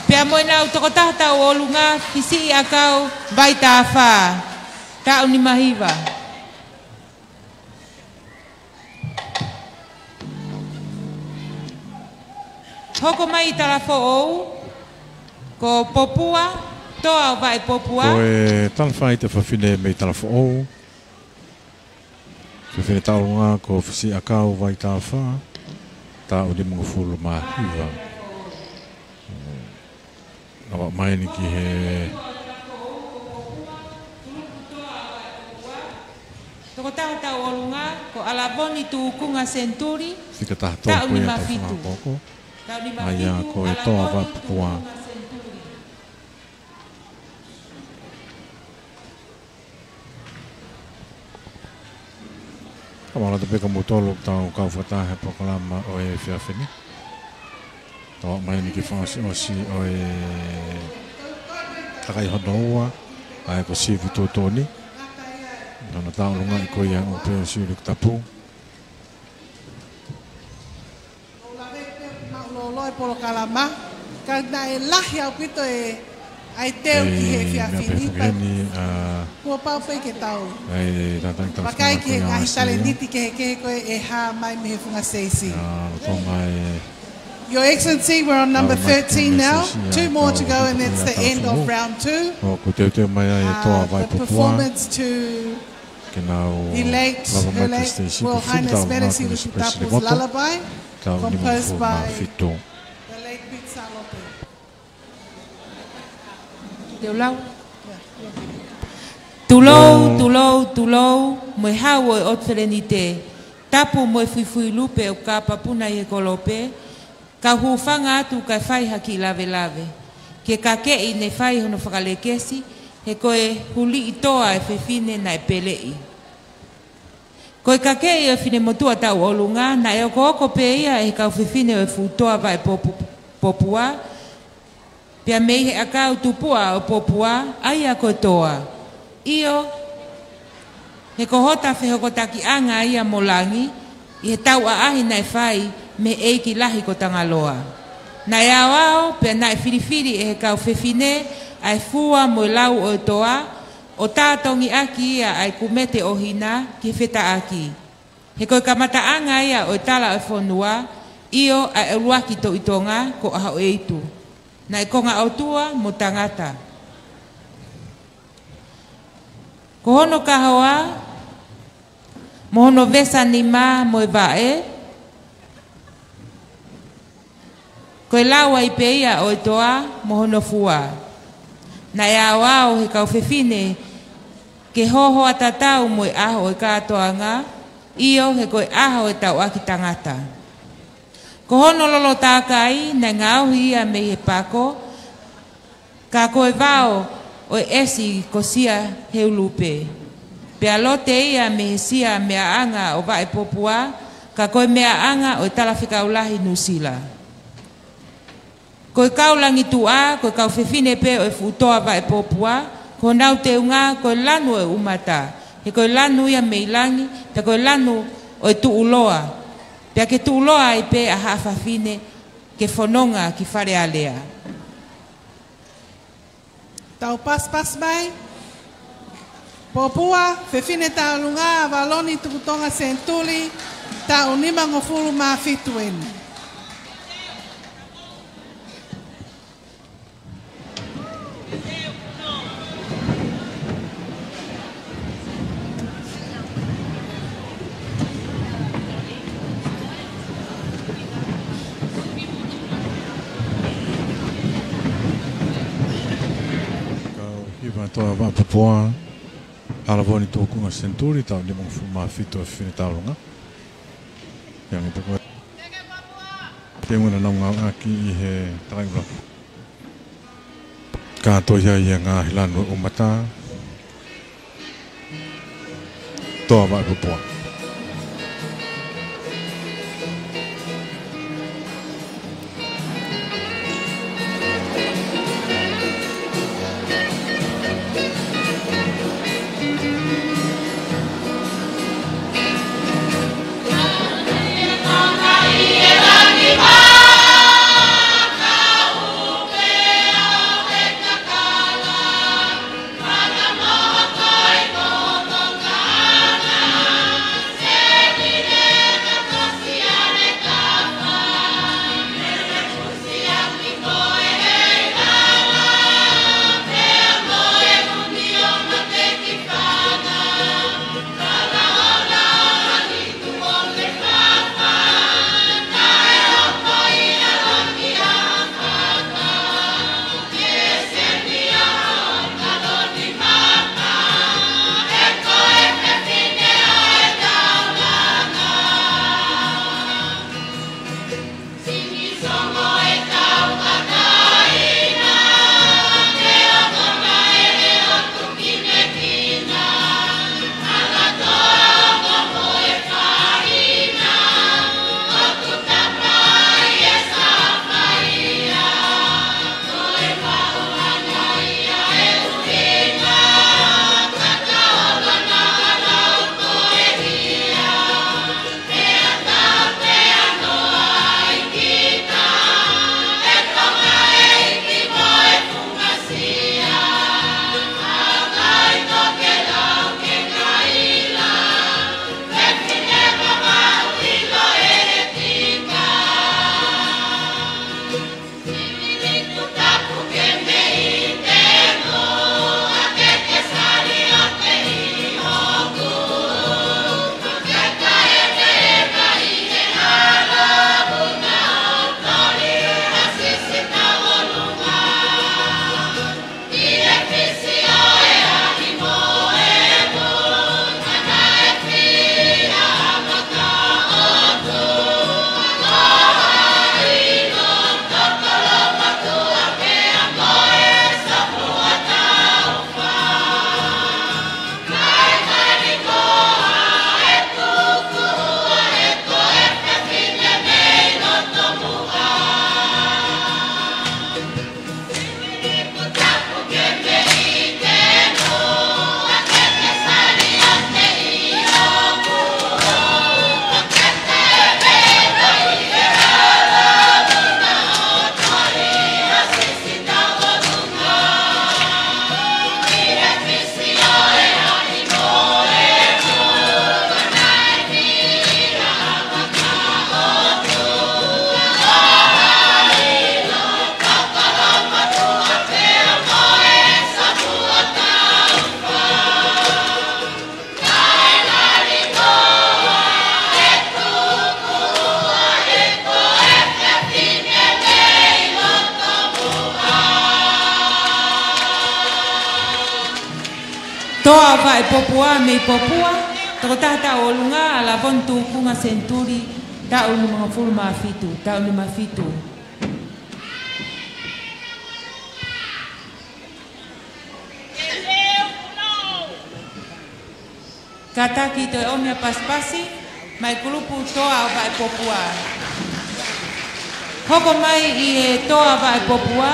pea mo ʻenau tokotaha tauʻolunga, Fisiʻiʻakau Vaitafa, taʻu nima hiva. Hoko mai Talafoʻou, ko Popua, Toa ʻo Vaʻepopua. Ko e talafaʻahitaʻu fefine mei Talafoʻou. Fefine taʻolunga ko Fisiʻiʻakau Vaitafa, taʻu nimangofulu mā hiva. Naʻa mai ni ki he tokotaha tauʻolunga ko ʻAlavoni Tukunga Senituli, fika taha tolu taʻu ko ia nima fitu. Talafaʻahitaʻu. Taʻu nima fitu, ʻa ia ko e Toa ʻAlavoni Vaʻepopua. Tukunga Senituli. Ka mālō atu pē kimoutolu ʻoku tau kau fakataha he polokalama ʻo e efiafi ni. Tau ō mai ni ki he fakaʻosiʻosi ʻo e takai hono ua, ʻa ia ko Sivi Tuʻutuʻuni. Hono tauʻolunga ko ia ʻo Peo Siuliki Tapu. Mālōlō e polokalama, ka naʻe lahi ʻaupito e ʻaiteu ki he efiafi ni, pea kuo pau pē ke tau vakai ki he ngaahi talēniti kehekehe ko ē ʻe hā mai mei he funga Seisi. Your Excellency, we're on number thirteen now. Two more to go and that's the end of round two. ʻOku teuteu mai ai e Toa Vaʻepopua. Uh, the performance to the late, Her Late Royal Highness Meʻa Siuliki Tapu's Lullaby, composed by the late Pete Salope. Te u lau. Tulou, tulou, tulou, mo e hau ʻo e ʻOtu Felenite, tapu mo e fuifui lupe ʻoku kāpapuna ʻi he kolope, kau hūfanga atu kae fai ha kiʻi lavelave ki he kakeʻi ne fai hono fakalekesi, he ko e huliʻi toa e fefine naʻe peleʻi. Ko e kakeʻi ʻo e finemotuʻa tauʻolunga, naʻe okooko pē ia ʻe he kau fefine ʻo e fuʻu Toa Vaʻepopu-, Popua, pea mei he ʻakau tupuʻa ʻo Popua, ʻa ia ko e toa. ʻIo, he ko hota fehokotakiʻanga ia mo langi, ʻi he tauʻaʻahi naʻe fai mei he ʻeiki lahi ko Tangaloa. Naʻe aoao, pea naʻe filifili ʻe he kau fefine ʻa e fua mo e lau ʻo e toa, ʻo tātongiʻaki ia ʻa e kumete ʻo Hina ki he fetaʻaki. He ko e kamataʻanga ia ʻo e tala ʻo e fonua, ʻio, ʻa e ʻuluaki Toʻi Tonga ko ʻAhoʻeitu. Naʻe konga ʻotua mo tangata. Ko hono kahoa, mo hono vesa nima mo e vaʻe, ko e lau ai pē ia ʻo e toa mo hono fua. Naʻe aoao he kau fefine ke hohoa tatau mo e ʻaho ʻo e kātoanga, ʻio, he ko e ʻaho ʻo e tauʻaki tangata. Ko hono lolo tākai, naʻe ngaohi ia mei he pako, ka ko e vao ʻo e ʻesi ko Siaheulupe. Pea lote ia mei he sia meʻaʻanga ʻo Vaʻepopua, ka ko e meʻaʻanga ʻo e Talafekau Lahi Nuʻusila. Ko e kau langituʻa, ko e kau fefine pē ʻo e fuʻu Toa Vaʻepopua, ko honau teunga ko e lanu ʻo e ʻumata. He ko e lanu ia mei langi, pea ko e lanu ʻo e tuʻuloa. Pea ke tuʻuloa ai pē ʻa haʻa fafine ke fononga ki Fale Alea. Tau pasipasi mai. Popua, fefine taʻolunga, ʻAvaloni Tukutonga Senituli, taʻu nimangofulu mā fitu eni. Kau hiva Toa Vaʻepopua, ʻAlavoni Tukunga Senituli, taʻu nimangofulu mā fitu ʻa e fefine taʻolunga. Ia ngi poko. Te muna nau ngāueʻaki ʻi he takai ula. Kātoa ia ʻa e ngaahi lanu ʻumata. Toa Vaʻepopua. Toa Vaʻepopua mei Popua, tokotaha taʻu ʻolunga, ʻa Lavoni Tukunga Senituli, taʻu nimangofulu mā fitu, taʻu nima fitu. Kātaki toe ʻomi ʻa e pasipasi, mai kulupu Toa ʻo Vaʻepopua. Hoko mai ʻi he Toa Vaʻepopua,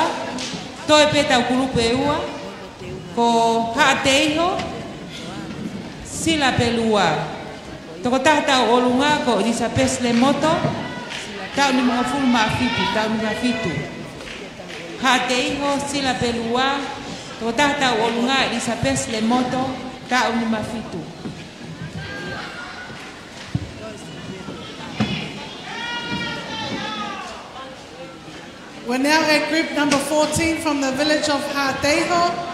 toe pē taʻu kulupu ʻe ua, ko Haʻateiho Silapelua. Tokotaha taʻu ʻolunga ko ʻIlisapesi Lemoto, taʻu nimangofulu mā fitu, taʻu nima fitu. Haʻateiho Silapelua, tokotaha taʻu ʻolunga ʻIlisapesi Lemoto, taʻu nima fitu. We're now at group number fourteen from the village of Haʻateiho.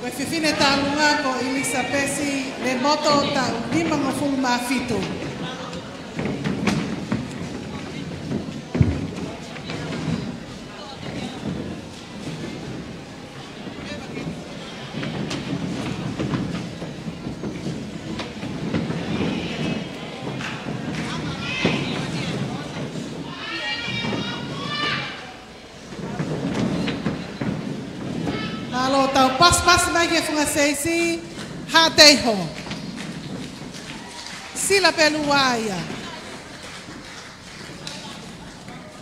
Ko e fefine tālunga ko ʻIlisapesi Lemoto, taʻu nimangofulu mā fitu. Mālō, tau pasipasi mai ki he funga seisi, Haʻateiho Silapelua ia.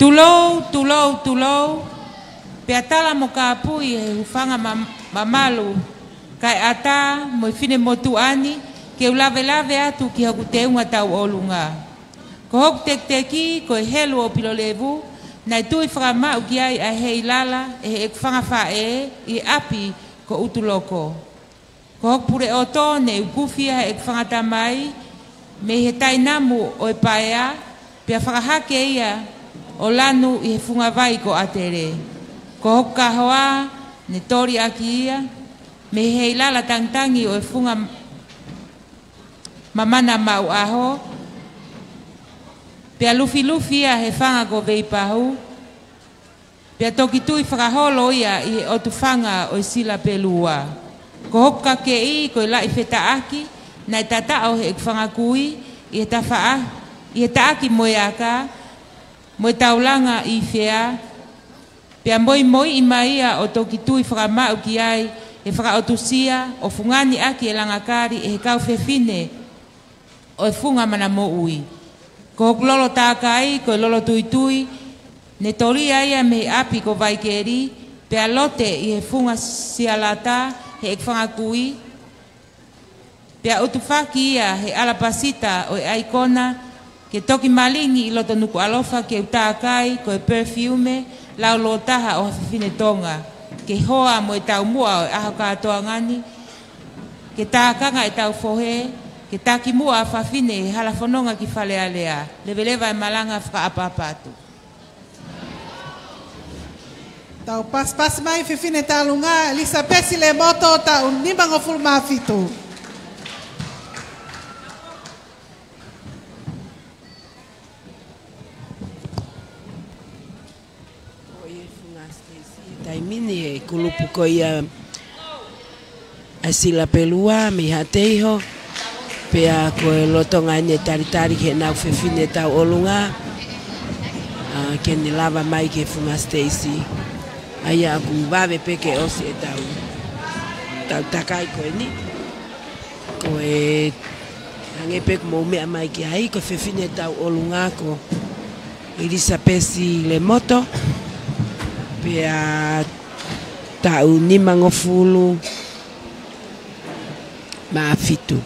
Tulou, tulou, tulou, pea tala mo kāpui he hūfanga ma-, mamalu, kae ʻatā mo e finemotuʻa ni, ke u lavelave atu ki hoku teunga taʻu ʻolunga. Ko hoku tekiteki ko e Helu ʻo Pilolevu, naʻe tui fakamaʻu ki ai ʻa e heilala ʻe heʻeku fanga faʻē ʻi ʻapi ko ʻUtuloko. Ko hoku puleʻoto ne u kufi ia heʻeku fanga tamai mei he tainamu ʻo e paea, pea fakahake ia ʻo lanu ʻi he fungavai ko ʻAtele. Ko hoku kahoa ne toli ʻaki ia mei he heilala tangitangi ʻo e funga mamana maʻu ʻaho, pea lufilufi ia he fanga ko Veipahu, pea toki tui fakaholo ia ʻi he ʻotu fanga ʻo e Silapelua. Ko hoku kakeʻi ko e Laʻifetaʻaki, naʻe tataʻo heʻeku fanga kui ʻi he tafaʻa-, ʻi he taʻaki mo e aka, mo e taulanga ʻi fea, pea moimoiʻi mai ia ʻo toki tui fakamaʻu ki ai he fakaʻotusia ʻo fungani ʻaki e langakali ʻe he kau fefine ʻo e funga mana moʻui. Ko hoku lolo tākai ko e Lolotuitui, ne toli ia mei ʻapi ko Vaikeli, pea lote ʻi he funga Sialata heʻeku fanga kui, pea ʻutufaki ia he ʻalapasita ʻo e ʻaikona, ke toki malingi ʻi loto Nukuʻalofa ke u tākai ko e perfume laulōtaha ʻo ha fefine Tonga, ke hoa mo e taumuʻa ʻo e ʻaho kātoanga ni, ke tākanga ʻetau fohe, Ke taki muʻa ʻa fafine he hala fononga ki Fale Alea, leveleva e malanga fakaʻapaʻapa atu. Tau pasipasi mai fefine Taulunga, Elisapesi Lemoto, taʻu nimangofulu mā fitu. Ko ia Funga Stacy, taimi ni he kulupu ko ia ʻa Sila Pelua mei Haʻateiho, pea ko e lolotonga eni e talitali ki heʻenau fefine Tauʻolunga, ʻa, ke ne lava mai ki he Funga Stacy. ʻA ia ʻoku vave pē ke ʻosi ʻetau, tau takai ko eni. Ko e hangē pē ko ʻemou meʻa mai ki ai, ko e fefine Tauʻolunga ko Elisapesi Lemoto, pea taʻu nimangofulu mā fitu.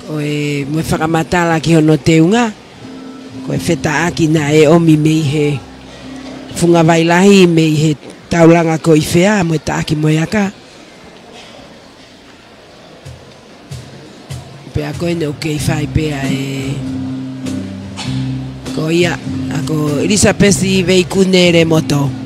Ko e, mo e fakamatala ki hono teunga, ko e fetaʻaki naʻe ʻomi mei he Funga Vailahi mei he taulanga ko ʻIfea, mo e taʻaki mo e aka. Pea ko eni ʻoku kei fai pē ʻa e, ko ia, ʻa, ko Elisapesi Veikune Lemoto.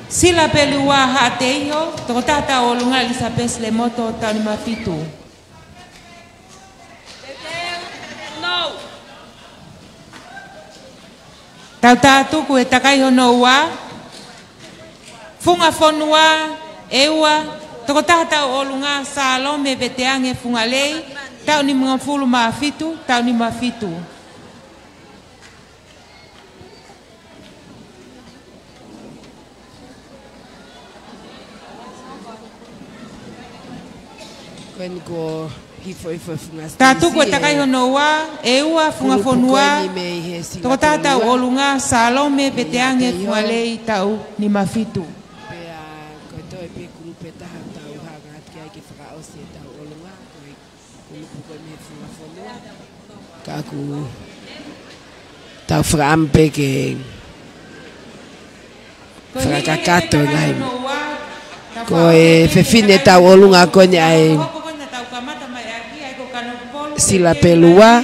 Sila Pelua Haʻateiho, tokotaha tauʻolunga ʻElisapesi Lemoto, taʻu nima fitu. Tau tātuku e takai hono ua. Funga fonua ʻe ua, tokotaha tauʻolunga Salome Veteange Fungalei, taʻu nimangofulu mā fitu, taʻu nima fitu. Ko eni kuo hifo hifo e funga. Tātuku e takai hono ua, ʻe ua, funga fonua, tokotaha tauʻolunga Salome Veteange Fungalei, taʻu nima fitu. Pea ko e toe pē kulupu ʻe taha tau hanga atu ki ai ke fakaʻosi e tauʻolunga, ko e kulupu ko eni he funga fonua. Ka ʻoku tau fakaʻamu pē ke fakakakato e ngaahi. Ko e fefine tauʻolunga ko eni ʻa e Sila Pelua,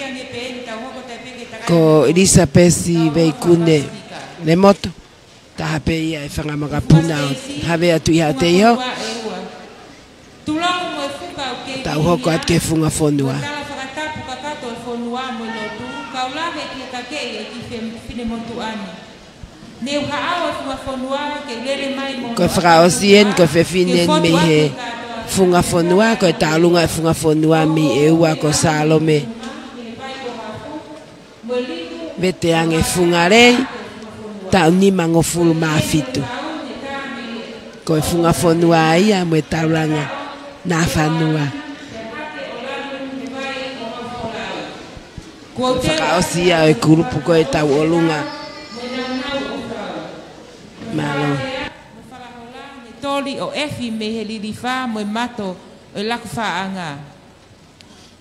ko ʻElisapesi Veikune Lemoto. Taha pē ia e fanga makapuna ʻo Havea Tuʻi Haʻateiho. Tau hoko atu ki he funga fonua. Ko e fakaʻosi eni, ko e fefine eni mei he funga fonua, ko e tauʻolunga e funga fonua mei ʻEua ko Salome Veteange Fungalei, taʻu nimangofulu mā fitu. Ko e funga fonua ia mo e taulanga nāfanua. Ko e fakaʻosi ia ʻo e kulupu ko e tauʻolunga. Mālō. Toli ʻo ʻEfi mei he Lilifa mo e Mato ʻo e Lakufaʻanga.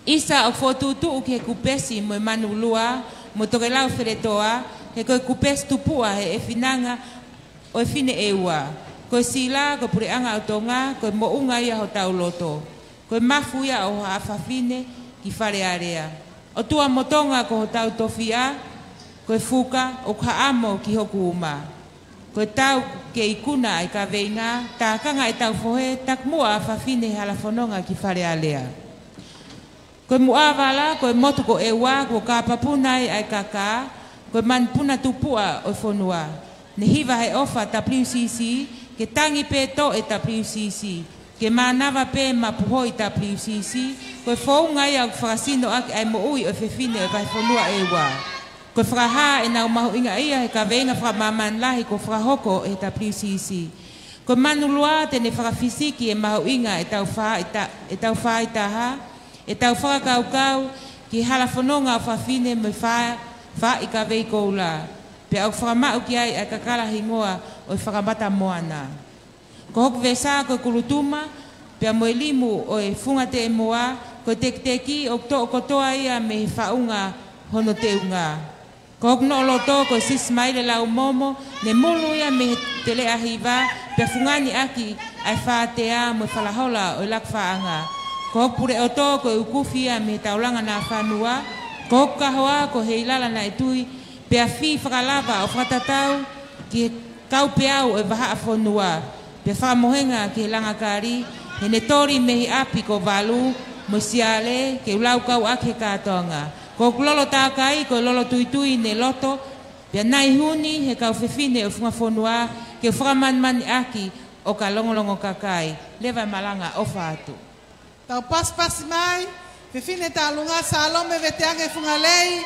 ʻIsa ʻoku fokotuʻutuʻu ki he kupesi mo e manulua, mo Tokelau Feletoa, he ko e kupesi tupuʻa he ʻefinanga ʻo e fefine ʻEua. Ko e Sila, ko e Puleʻanga ʻo Tonga, ko e moʻunga ia hotau loto. Ko e mafu ia ʻo haʻa fafine ki Fale Alea. ʻOtua mo Tonga ko hotau tofiʻa, ko e fuka ʻoku haʻamo ki hoku uma. Ko e tau ke ikuna ʻa e kaveinga, tākanga ʻetau fohe, takimuʻa ʻa fafine he hala fononga ki Fale Alea. Ko e muʻa vala, ko e motu ko ʻEua, kuo kāpapuna ai ʻa e kakā, ko e manupuna tupuʻa ʻo e fonua. Ne hiva he ʻofa W C C, ke tangi pē toʻe W C C, ke mānava pē mapuhoʻi W C C, ko e founga ia ʻoku fakasino ʻaki ʻa e moʻui ʻo e fefine ʻo e vahefonua ʻEua. Ko e fakahā ʻenau mahuʻinga ia he kaveinga fakamāmani lahi kuo fakahoko ʻe he W C C. Ko e manulua te ne fakafisiki e mahuʻinga ʻetau fāita-, ʻetau fāitaha, ʻetau fakakaukau ki he hala fononga ʻo fafine mo e fā-, fāʻi kavei koula. Pea ʻoku fakamaʻu ki ai ʻa e kakala hingoa ʻo e Fakamatamoana. Ko hoku vesa ko e kulutuma, pea mo e limu ʻo e funga teʻemoa, ko e tekiteki ʻoku toʻo kotoa ia mei he faʻunga hono teunga. Ko hoku noʻo loto ko e Sisimaile Laumomo, ne mulu ia mei he teleʻa hiva, pea fungani ʻaki ʻa e fātea mo e falahola ʻo e Lakufaʻanga. Ko hoku puleʻoto ko e ukufi ia mei he taulanga nāfanua, ko hoku kahoa ko Heilala Naʻetui, pea fie fakalava ʻo fakatatau ki he kau peau ʻo e vahaʻa fonua, pea fakamohenga ki he langa kali, he ne toli mei he ʻapi ko Valu mo Siale, ke u laukau ʻaki he kātoanga. Ko hoku lolo tākai, ko e lolo tuitui ne loto, pea nai huni he kau fefine ʻo e funga fonua, ke u fakamanimani ʻaki ʻo ka longolongo kakai. Leva e malanga, ʻofa atu. Tau pasipasi mai, fefine tauʻolunga Salome Veteange Fungalei,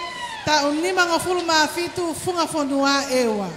taʻu nimangofulu mā fitu, funga fonua ʻEua.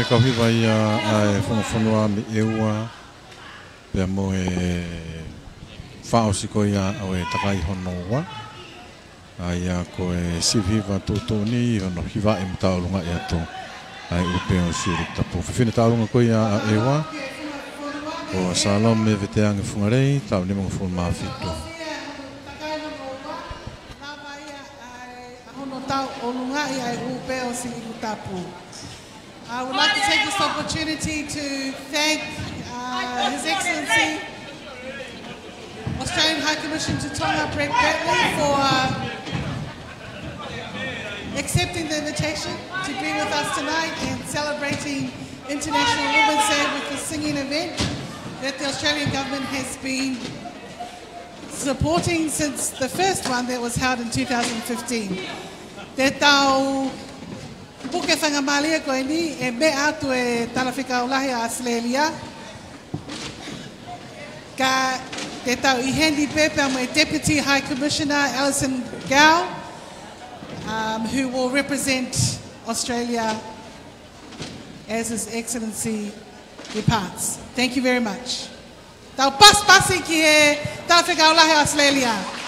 Kau hiva ia ʻa e fonua mei ʻEua, pea mo e fakaʻosi ko ia ʻo e takai hono ua. ʻA ia ko e sivi hiva tuʻutuʻuni ʻi hono hivaʻi mo tauʻolungaʻi atu ʻa e ʻū pē ʻo e Siuliki Tapu. Fefine tauʻolunga ko ia ʻa ʻEua, ko Salome Veteange Fungalei, taʻu nimangofulu mā fitu. Lava ia ʻa e, ʻa hono tauʻolungaʻi ʻa e ʻū pē ʻo e Siuliki Tapu. I would like to take this opportunity to thank, uh, His Excellency Australian High Commission to Tonga, Brett Batley, for, uh, accepting the invitation to be with us tonight and celebrating International Women's Day with the singing event that the Australian government has been supporting since the first one that was held in two thousand fifteen. Te tau puke faingamālie ko eni ʻe meʻa atu e Talafekau Lahi ʻa ʻAositelēlia, ka te tau ʻi heni pē pea mo e Deputy High Commissioner Alison Gow, um, who will represent Australia as His Excellency departs. Thank you very much. Tau pasipasi ki he Talafekau Lahi ʻAositelēlia.